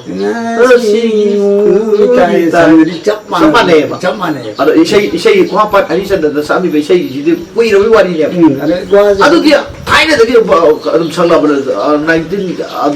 ꯉꯁꯤ ꯉꯁꯤ ꯅꯨꯃꯤꯠ ꯇꯥꯏ ꯅꯨꯃꯤꯠ ꯇꯥꯏ꯫ ꯁꯪꯒꯗꯤ ꯆꯞ ꯆꯞ ꯃꯥꯟꯅꯩ꯫ ꯃꯥꯟꯅꯩꯌꯦꯕ꯫ ꯆꯞ ꯃꯥꯟꯅꯩꯌꯦꯕ꯫ ꯑꯗꯣ ꯏꯁꯩ, ꯏꯁꯩ ꯈ꯭ꯋꯥꯡꯄꯥꯠ ꯍꯔꯤꯆꯟꯗ꯭ꯔꯅ ꯁꯛꯑꯝꯃꯤꯕ ꯏꯁꯩꯁꯤꯗꯤ ꯀꯨꯏꯔꯕꯩ ꯋꯥꯔꯤꯅꯦꯕ꯫ ꯎꯝ, ꯑꯗꯣ ꯋꯥꯁꯦ ꯑꯗꯨꯗꯤ ꯊꯥꯏꯅꯗꯒꯤ ꯑꯗꯨꯝ, ꯑ, ꯑꯗꯨꯝ ꯁꯛꯂꯛꯑꯕꯅꯦ, ꯑ, nineteen, ꯑ,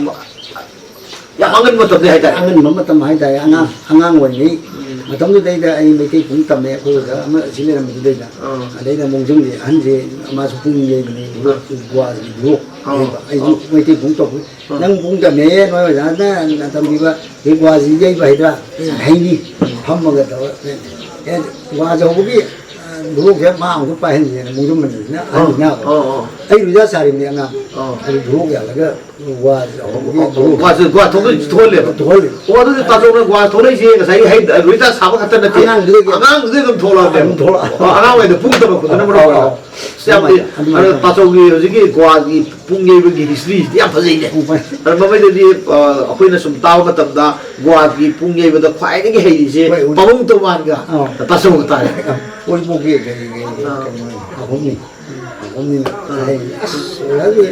ꯌꯥꯝ ꯑꯉꯟꯕ ꯃꯇꯝꯗꯩ ꯍꯥꯏꯇꯥꯔꯦ꯫ ꯑꯉꯟꯕ ꯃꯇꯝ ꯍꯥꯏꯇꯥꯔꯦ, ꯑꯉꯥꯡ, ꯑꯉꯥꯡ ꯑꯣꯏꯔꯤꯉꯩ ꯎꯝ꯫ ꯃꯇꯝꯗꯨꯗꯩꯗ ꯑꯩ ꯃꯩꯇꯩ ꯄꯨꯡ ꯇꯝꯃꯦ, ꯑꯩꯈꯣꯏ ꯑꯣꯖꯥ ꯑꯃ ꯑꯁꯤ ꯂꯩꯔꯝꯕꯗꯨꯗꯩꯗ꯫ ꯑꯥ꯫ ꯑꯗꯩꯗ ꯃꯣꯡꯖꯨꯝꯒꯤ ꯑꯍꯟꯁꯦ, ꯃꯥꯁꯨ ꯄꯨꯡ ꯌꯩꯕꯅꯦ, ꯑꯥ꯫ ꯒ꯭ꯋꯥꯒꯤ ꯂꯣꯛ ꯑꯥ꯫ ꯌꯩꯕ꯫ ꯑꯩꯁꯨ ꯑꯥ꯫ ꯃꯩꯇꯩ ꯄꯨꯡ ꯇꯧꯕ꯫ ꯑꯥ꯫ ꯅꯪ ꯄꯨꯡ ꯇꯝꯃꯦ, ꯅꯣꯏ ꯑꯣꯖꯥꯅ ꯇꯝꯕꯤꯕ, ꯑꯩ ꯒ꯭ꯋꯥꯁꯤ ꯌꯩꯕ ꯍꯩꯕ꯭ꯔꯥ? ꯎꯝ꯫ ꯍꯩꯅꯤ꯫ ꯐꯝꯃꯒ ꯇꯧꯔ, ꯑꯦ, ꯒ꯭ꯋꯥꯁꯦ ꯍꯧꯕꯒꯤ, ꯑ, ꯂꯣꯛꯁꯦ ꯃꯥ ꯑꯃꯨꯛ ꯄꯥꯏꯍꯟꯁꯦꯅ ꯃꯣꯡꯖꯨꯝ ꯑꯍꯟꯁꯤꯅ ꯑꯥ꯫ ꯑꯍꯟꯁꯤꯅ꯫ ꯑꯥ, ꯑꯥ꯫ ꯑꯩ ꯑꯣꯖꯥ ꯁꯥꯔꯤꯕꯅꯤ ꯑꯉꯥꯡ꯫ ꯑꯥ꯫ ꯑꯗꯨ ꯂꯣꯛ ꯌꯥꯜꯂꯒ ꯒ꯭ꯋꯥꯁꯦ ꯍꯧꯕꯒꯤ ꯑꯣ, ꯂꯣꯛ꯫ ꯒ꯭ꯋꯥꯁꯦ, ꯒ꯭ꯋꯥ ꯊꯣꯛꯂꯛꯏ-, ꯊꯣꯛꯍꯜꯂꯦꯕ? ꯊꯣꯛꯍꯜꯂꯦ꯫ ꯑꯣ, ꯑꯗꯨꯗꯤ ꯇꯥꯆꯧꯅ ꯒ꯭ꯋꯥ ꯊꯣꯛꯂꯛꯏꯁꯦ ꯉꯁꯥꯏ ꯍꯩ-, ꯂꯣꯏꯇꯥꯛ ꯁꯥꯕ ꯈꯛꯇ ꯅꯠꯇꯦ꯫ ꯑꯉꯥꯡꯗꯨꯗꯒꯤ ꯑꯉꯥꯡꯗꯨꯗꯩ ꯑꯗꯨꯝ ꯊꯣꯛꯂꯛꯑꯕꯅꯦꯕ꯫ ꯑꯗꯨꯝ ꯊꯣꯛꯂꯛꯑꯕ꯫ ꯑꯣ, ꯑꯉꯥꯡ ꯑꯣꯏꯅ ꯄꯨꯡ ꯇꯝꯃꯛꯄꯗꯨꯅ ꯃꯔꯨ ꯑꯣꯏꯅ꯫ ꯑꯧ, ꯑꯧ꯫ ꯑꯁ, ꯌꯥꯝ ꯐꯩ꯫ ꯑꯗꯨꯃꯥꯏꯅ, ꯑꯗꯨꯃꯥꯏꯅ ꯑꯗꯣ ꯇꯧꯋꯦ꯫ ꯇꯥꯆꯧꯒꯤ ꯍꯧꯖꯤꯛꯀꯤ ꯒꯣꯋꯥꯒꯤ ꯄꯨꯡ ꯌꯩꯕꯒꯤ historyꯁꯤꯗꯤ ꯌꯥꯝ ꯐꯖꯩꯅꯦ꯫ ꯎꯝ, ꯐꯩ꯫ ꯑꯗꯣ ꯃꯃꯩꯗꯗꯤ, ꯑ, ꯑꯩꯈꯣꯏꯅ ꯁꯨꯝ ꯇꯥꯕ ꯃꯇꯝꯗ ꯒꯣꯋꯥꯒꯤ ꯄꯨꯡ ꯌꯩꯕꯗ ꯈ꯭ꯋꯥꯏꯗꯒꯤ ꯍꯩꯔꯤꯁꯦ ꯍꯣꯏ, ꯎꯝ꯫ ꯄꯥꯕꯨꯡ ꯇꯣꯃꯥꯟꯒ ꯑꯥ꯫ ꯇꯥꯆꯧꯒ ꯇꯥꯔꯦ꯫ ꯎꯔꯤꯄꯣꯛꯀꯤ ꯀꯩ, ꯀꯩ, ꯑꯥ꯫ ꯀꯩꯅꯣ, ꯑꯍꯨꯝꯅꯤ꯫ ꯑꯍꯨꯝꯅꯤꯅ ꯑꯥ꯫ ꯍꯩ꯫ ꯑꯁ, ꯑꯣꯖꯥꯒꯤ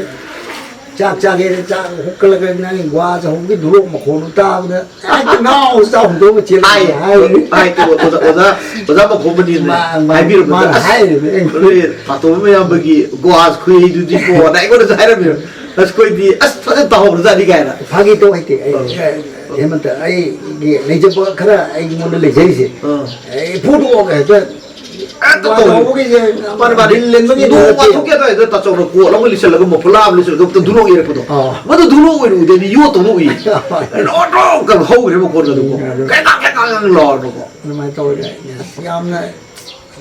ꯆꯥꯛ ꯆꯥꯒꯦꯅ ꯆꯥꯛ ꯍꯨꯛꯀꯠꯂꯒ ꯅꯪ ꯒꯣꯋꯥ ꯆꯍꯨꯝꯒꯤ ꯙꯣꯂꯣꯛ ꯃꯈꯣꯟꯗꯨ ꯇꯥꯕꯗ ꯍꯦꯛꯇ ꯉꯥꯎ ꯆꯥꯎ ꯍꯨꯟꯗꯣꯛꯑꯒ ꯆꯦꯜꯂꯛꯑꯦ ꯍꯥꯏ, ꯍꯥꯏꯔꯤꯅꯦ꯫ ꯍꯥꯏ, ꯀꯩꯅꯣ, ꯑꯣꯖꯥ, ꯑꯣꯖꯥ, ꯑꯣꯖꯥ ꯃꯈꯣꯡ ꯃꯅꯤꯅ ꯃꯥ, ꯃꯥ, ꯍꯥꯏꯕꯤꯔꯝꯕꯗ, ꯃꯥꯅ ꯑꯁ, ꯍꯥꯏꯔꯤꯅꯦ꯫ ꯅꯣꯏ ꯄꯥꯇꯣꯟ ꯃꯌꯥꯝꯕꯒꯤ ꯒꯣꯋꯥ ꯈꯨꯍꯩꯗꯨꯗꯤ ꯀꯣ, ꯑꯗ ꯑꯩꯉꯣꯟꯗꯁꯨ ꯍꯥꯏꯔꯝꯃꯦꯕ꯫ ꯑꯁ, ꯑꯩꯈꯣꯏꯗꯤ, ꯑꯁ, ꯐꯖꯅ ꯇꯧꯍꯧꯔꯖꯥꯠꯅꯤ ꯀꯥꯏꯅ꯫ ꯐꯥꯒꯤ ꯇꯧ ꯍꯩꯇꯦ꯫ ꯑꯩ, ꯑꯥ꯫ ꯑꯦ, ꯍꯦꯃꯟꯇ, ꯑꯩꯒꯤ ꯂꯩꯖꯕ ꯈꯔ ꯑꯩꯉꯣꯟꯗ ꯂꯩꯖꯔꯤꯁꯦ꯫ ꯑꯥ꯫ ꯑꯩ ꯐꯨꯗꯣꯛꯑꯒ ꯍꯦꯛꯇ ꯍꯦꯛꯇ ꯇꯧꯋꯦ꯫ ꯇꯧꯕꯒꯤꯁꯦ ꯃꯥꯅꯦ, ꯃꯥꯅꯦ꯫ ꯕꯤꯜ ꯂꯦꯟꯕꯒꯤ ꯅꯣꯡ ꯅꯠꯇꯦ꯫ ꯋꯥꯊꯣꯛꯀꯤ ꯑꯗꯨꯋꯥꯏꯗ ꯇꯥꯆꯧꯅ ꯀꯣꯠ ꯑꯃ ꯂꯤꯠꯁꯜꯂꯒ ꯃꯐꯨꯂꯥ ꯑꯃ ꯂꯤꯠꯁꯜꯂꯒ ꯑꯝꯇ ꯙꯨꯂꯣꯛ ꯌꯩꯔꯛꯄꯗꯣ꯫ ꯑꯥ꯫ ꯃꯗꯨ ꯙꯨꯂꯣꯛ ꯑꯣꯏꯅ ꯎꯗꯦ, ꯑꯩꯗꯤ ꯌꯣꯠꯇꯧꯅ ꯎꯏ꯫ ꯂꯣ ꯗ꯭ꯔꯣ ꯀꯩꯅꯣ ꯍꯧꯈ꯭ꯔꯦ ꯃꯈꯣꯟꯒꯗꯨꯀꯣ꯫ ꯎꯝ, ꯑꯗꯨ ꯀꯦꯀꯥ ꯀꯦꯀꯥ ꯂꯥꯎꯔꯒꯀꯣ꯫ ꯑꯗꯨꯃꯥꯏꯅ ꯇꯧꯔꯒ ꯑꯁ ꯌꯥꯝꯅ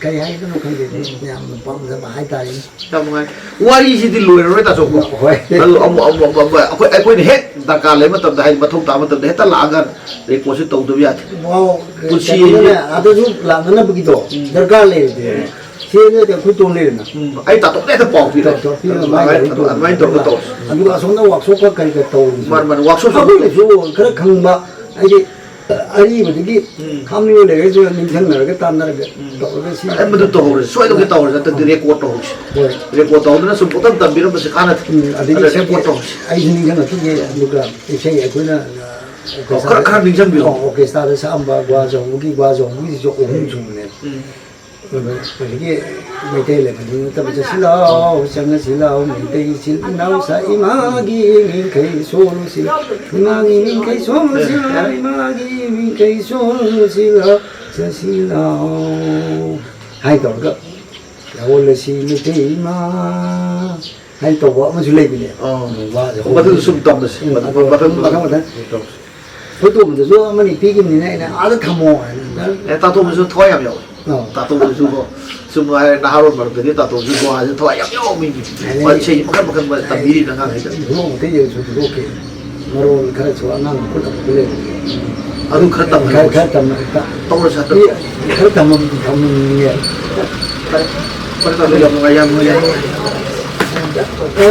ꯀꯩ ꯍꯥꯏꯗꯣꯏꯅꯣ ꯈꯪꯗꯦ, ꯌꯥꯝꯅ ꯄꯥꯝꯖꯕ ꯍꯥꯏꯇꯥꯔꯦꯅꯦ꯫ ꯌꯥꯝ ꯅꯨꯡꯉꯥꯏ꯫ ꯋꯥꯔꯤꯁꯤꯗꯤ ꯂꯣꯏꯔꯔꯣꯏ, ꯇꯥꯆꯧꯕ꯫ ꯍꯣꯏ꯫ ꯑꯗꯨ ꯑꯃꯨꯛ, ꯑꯃꯨꯛ, ꯑꯃꯨꯛ, ꯑꯃꯨꯛ ꯑꯩꯈꯣꯏ, ꯑꯩꯈꯣꯏꯅ ꯍꯦꯛ ꯗꯔꯀꯥꯔ ꯂꯩꯕ ꯃꯇꯝꯗ, ꯍꯥꯏꯗꯤ ꯃꯊꯧ ꯇꯥꯕ ꯃꯇꯝꯗ ꯍꯦꯛꯇ ꯂꯥꯛꯑꯒ ꯔꯦꯀꯣꯔꯠꯁꯦ ꯇꯧꯗꯕ ꯌꯥꯗꯦ꯫ ꯋꯥꯎ, ꯄꯨꯟꯁꯤ ꯀꯩꯅꯣꯅꯦ, ꯑꯗꯨꯁꯨ ꯂꯥꯛꯅꯅꯕꯒꯤꯗꯣ ꯎꯝ꯫ ꯗꯔꯀꯥꯔ ꯂꯩꯔꯗꯤ꯫ ꯎꯝ꯫ ꯁꯤ ꯅꯠꯇꯦ, ꯑꯩꯈꯣꯏ ꯇꯣꯡ ꯂꯩꯔꯦꯅ꯫ ꯎꯝ, ꯑꯩ ꯇꯥꯇꯣꯞꯇ ꯍꯦꯛꯇ ꯄꯥꯎ ꯄꯤꯔꯦ꯫ ꯇꯥꯇꯣꯞ ꯄꯤꯔꯦ, ꯃꯥꯏ ꯒꯥꯔꯤ ꯇꯣꯡ ꯑꯗꯨꯃꯥꯏꯅ ꯇꯧꯔꯒ ꯇꯧꯔꯁꯤ꯫ ꯑꯗꯨꯒ ꯑꯁꯣꯝꯗ ꯋꯥꯛꯁꯣꯞꯀ ꯀꯔꯤꯒ ꯇꯧꯔꯤꯁꯦ꯫ ꯃꯥꯅꯤ, ꯃꯥꯅꯤ, ꯋꯥꯛꯁꯣꯞꯁꯨ ꯑꯩꯈꯣꯏꯒꯤꯁꯨ ꯈꯔ ꯈꯪꯕ, ꯍꯥꯏꯗꯤ ꯑꯔꯤꯕꯗꯒꯤ ꯎꯝ꯫ ꯈꯥꯝꯃꯤꯕ ꯂꯩꯔꯒꯁꯨ ꯅꯤꯡꯁꯤꯡꯅꯔꯒ ꯇꯥꯟꯅꯔꯒ ꯎꯝ꯫ ꯇꯧꯔꯒ ꯁꯤ ꯑꯩ ꯃꯗꯨ ꯇꯧꯍꯧꯔꯁꯤ, ꯁꯣꯏꯗꯅ ꯇꯧꯍꯧꯔꯁꯤ, ꯅꯠꯇ꯭ꯔꯗꯤ ꯔꯦꯀꯣꯔꯠ ꯇꯧꯍꯧꯁꯤ꯫ ꯍꯣꯏ꯫ ꯔꯦꯀꯣꯔꯠ ꯇꯧꯍꯧꯗꯅ ꯁꯨꯝ ꯄꯨꯡꯇꯝ ꯇꯝꯕꯤꯔꯝꯕꯁꯦ ꯀꯥꯟꯅꯗꯦ꯫ ꯎꯝ, ꯑꯗꯒꯤ ꯑꯗꯨꯅ ꯏꯁꯩ, ꯔꯦꯀꯣꯔꯠ ꯇꯧꯍꯧꯁꯤ꯫ ꯑꯩꯁꯨ ꯅꯤꯡꯁꯤꯡꯉꯛꯈꯤꯒꯦ, ꯑꯗꯨꯒ ꯏꯁꯩ ꯑꯩꯈꯣꯏꯅ, ꯑꯣ, ꯈꯔ, ꯈꯔ ꯅꯤꯡꯁꯤꯡꯕꯤꯔꯣ꯫ ꯑꯣ, ꯑꯣꯔꯀꯦꯁꯇ꯭ꯔꯥꯗ ꯁꯛꯑꯝꯕ ꯒ꯭ꯋꯥ ꯖꯧꯒꯤ, ꯒ꯭ꯋꯥ ꯖꯧꯒꯤꯁꯤꯁꯨ ꯑꯍꯨꯝ ꯁꯨꯕꯅꯦ꯫ ꯎꯝ꯫ ꯑꯗꯣ ꯍꯧꯖꯤꯛꯀꯤ ꯃꯩꯇꯩ ꯂꯥꯏꯐꯝꯗꯤ ꯅꯠꯇꯕ, "ꯆꯠꯁꯤ ꯂꯥꯎ, ꯆꯪꯉꯁꯤ ꯂꯥꯎ, ꯃꯩꯇꯩ ꯏꯆꯤꯜ ꯏꯅꯥꯎ ꯁꯥ ꯏꯃꯥꯒꯤ ꯃꯤꯡꯈꯩ ꯁꯣꯜꯂꯨꯁꯤ ꯂꯥꯎ, ꯏꯃꯥꯒꯤ ꯃꯤꯡꯈꯩ ꯁꯣꯜꯂꯨꯁꯤ ꯂꯥꯎ, ꯏꯃꯥꯒꯤ ꯃꯤꯡꯈꯩ ꯁꯣꯜꯂꯨꯁꯤ ꯂꯥꯎ, ꯆꯠꯁꯤ ꯂꯥꯎ" ꯍꯥꯏ ꯇꯧꯔꯒ, "ꯌꯥꯑꯣꯜꯂꯁꯤ ꯃꯩꯇꯩ ꯏꯃꯥ" ꯍꯥꯏꯅ ꯇꯧꯕ ꯑꯃꯁꯨ ꯂꯩꯕꯅꯦ꯫ ꯑꯣ꯫ ꯋꯥꯁꯦ ꯃꯗꯨꯁꯨ ꯁꯨꯝ ꯇꯝꯕꯁꯦ꯫ ꯎꯝ, ꯃꯗꯨ ꯑꯗꯨ ꯃꯊꯪ, ꯃꯊꯪ, ꯃꯊꯪ꯫ ꯃꯊꯪ꯫ ꯁꯨꯝ ꯇꯧꯁꯤ꯫ ꯑꯩꯈꯣꯏ ꯇꯣꯝꯕꯗꯁꯨ ꯑꯃꯅꯤ ꯄꯤꯈꯤꯕꯅꯤꯅ ꯑꯩꯅ ꯑꯥꯗ ꯊꯝꯃꯣ ꯍꯥꯏꯅ꯫ ꯑꯦ, ꯇꯥꯇꯣꯝꯕꯁꯨ ꯊꯋꯥꯏ ꯌꯥꯝ ꯌꯥꯎꯋꯦ꯫ ꯑꯥ꯫ ꯇꯥꯇꯣꯝꯕꯁꯨ ꯀꯣ, ꯁꯨꯝ ꯍꯥꯏ, ꯅꯍꯥꯔꯣꯜ ꯃꯔꯛꯇꯗꯤ ꯇꯥꯇꯣꯝꯕꯁꯨ ꯒꯣꯋꯥꯁꯤ ꯊꯋꯥꯏ ꯌꯥꯝ ꯌꯥꯎꯕ ꯃꯤꯅꯤ꯫ ꯑꯗꯩ ꯃꯥ ꯏꯁꯩ ꯃꯈꯜ ꯃꯈꯜ ꯃꯥ ꯇꯝꯕꯤꯔꯤꯕ ꯑꯉꯥꯡꯈꯩꯗ꯫ ꯂꯣꯟ ꯑꯇꯩ ꯌꯧꯁꯨ ꯄꯨꯊꯣꯛꯀꯦ꯫ ꯃꯔꯣꯜ ꯈꯔꯁꯨ ꯑꯉꯥꯡ ꯈꯨꯠ ꯑꯃ ꯂꯩꯕꯅꯦ꯫ ꯑꯗꯨ ꯈꯔ ꯇꯝꯍꯜꯂꯣ꯫ ꯈꯔ, ꯈꯔ ꯇꯝꯃ-, ꯇ-, ꯇꯧꯔꯁꯤ ꯍꯟꯗꯛ꯫ ꯈꯔ ꯇꯝꯃꯝ-, ꯇꯝꯃꯝꯅꯤꯡꯉꯦ꯫ ꯐꯔꯦ, ꯐꯔꯦ, ꯇꯥꯇꯣ, ꯌꯥꯝ ꯅꯨꯡꯉꯥꯏ, ꯌꯥꯝ ꯅꯨꯡꯉꯥꯏ, ꯌꯥꯝ ꯅꯨꯡꯉꯥꯏ꯫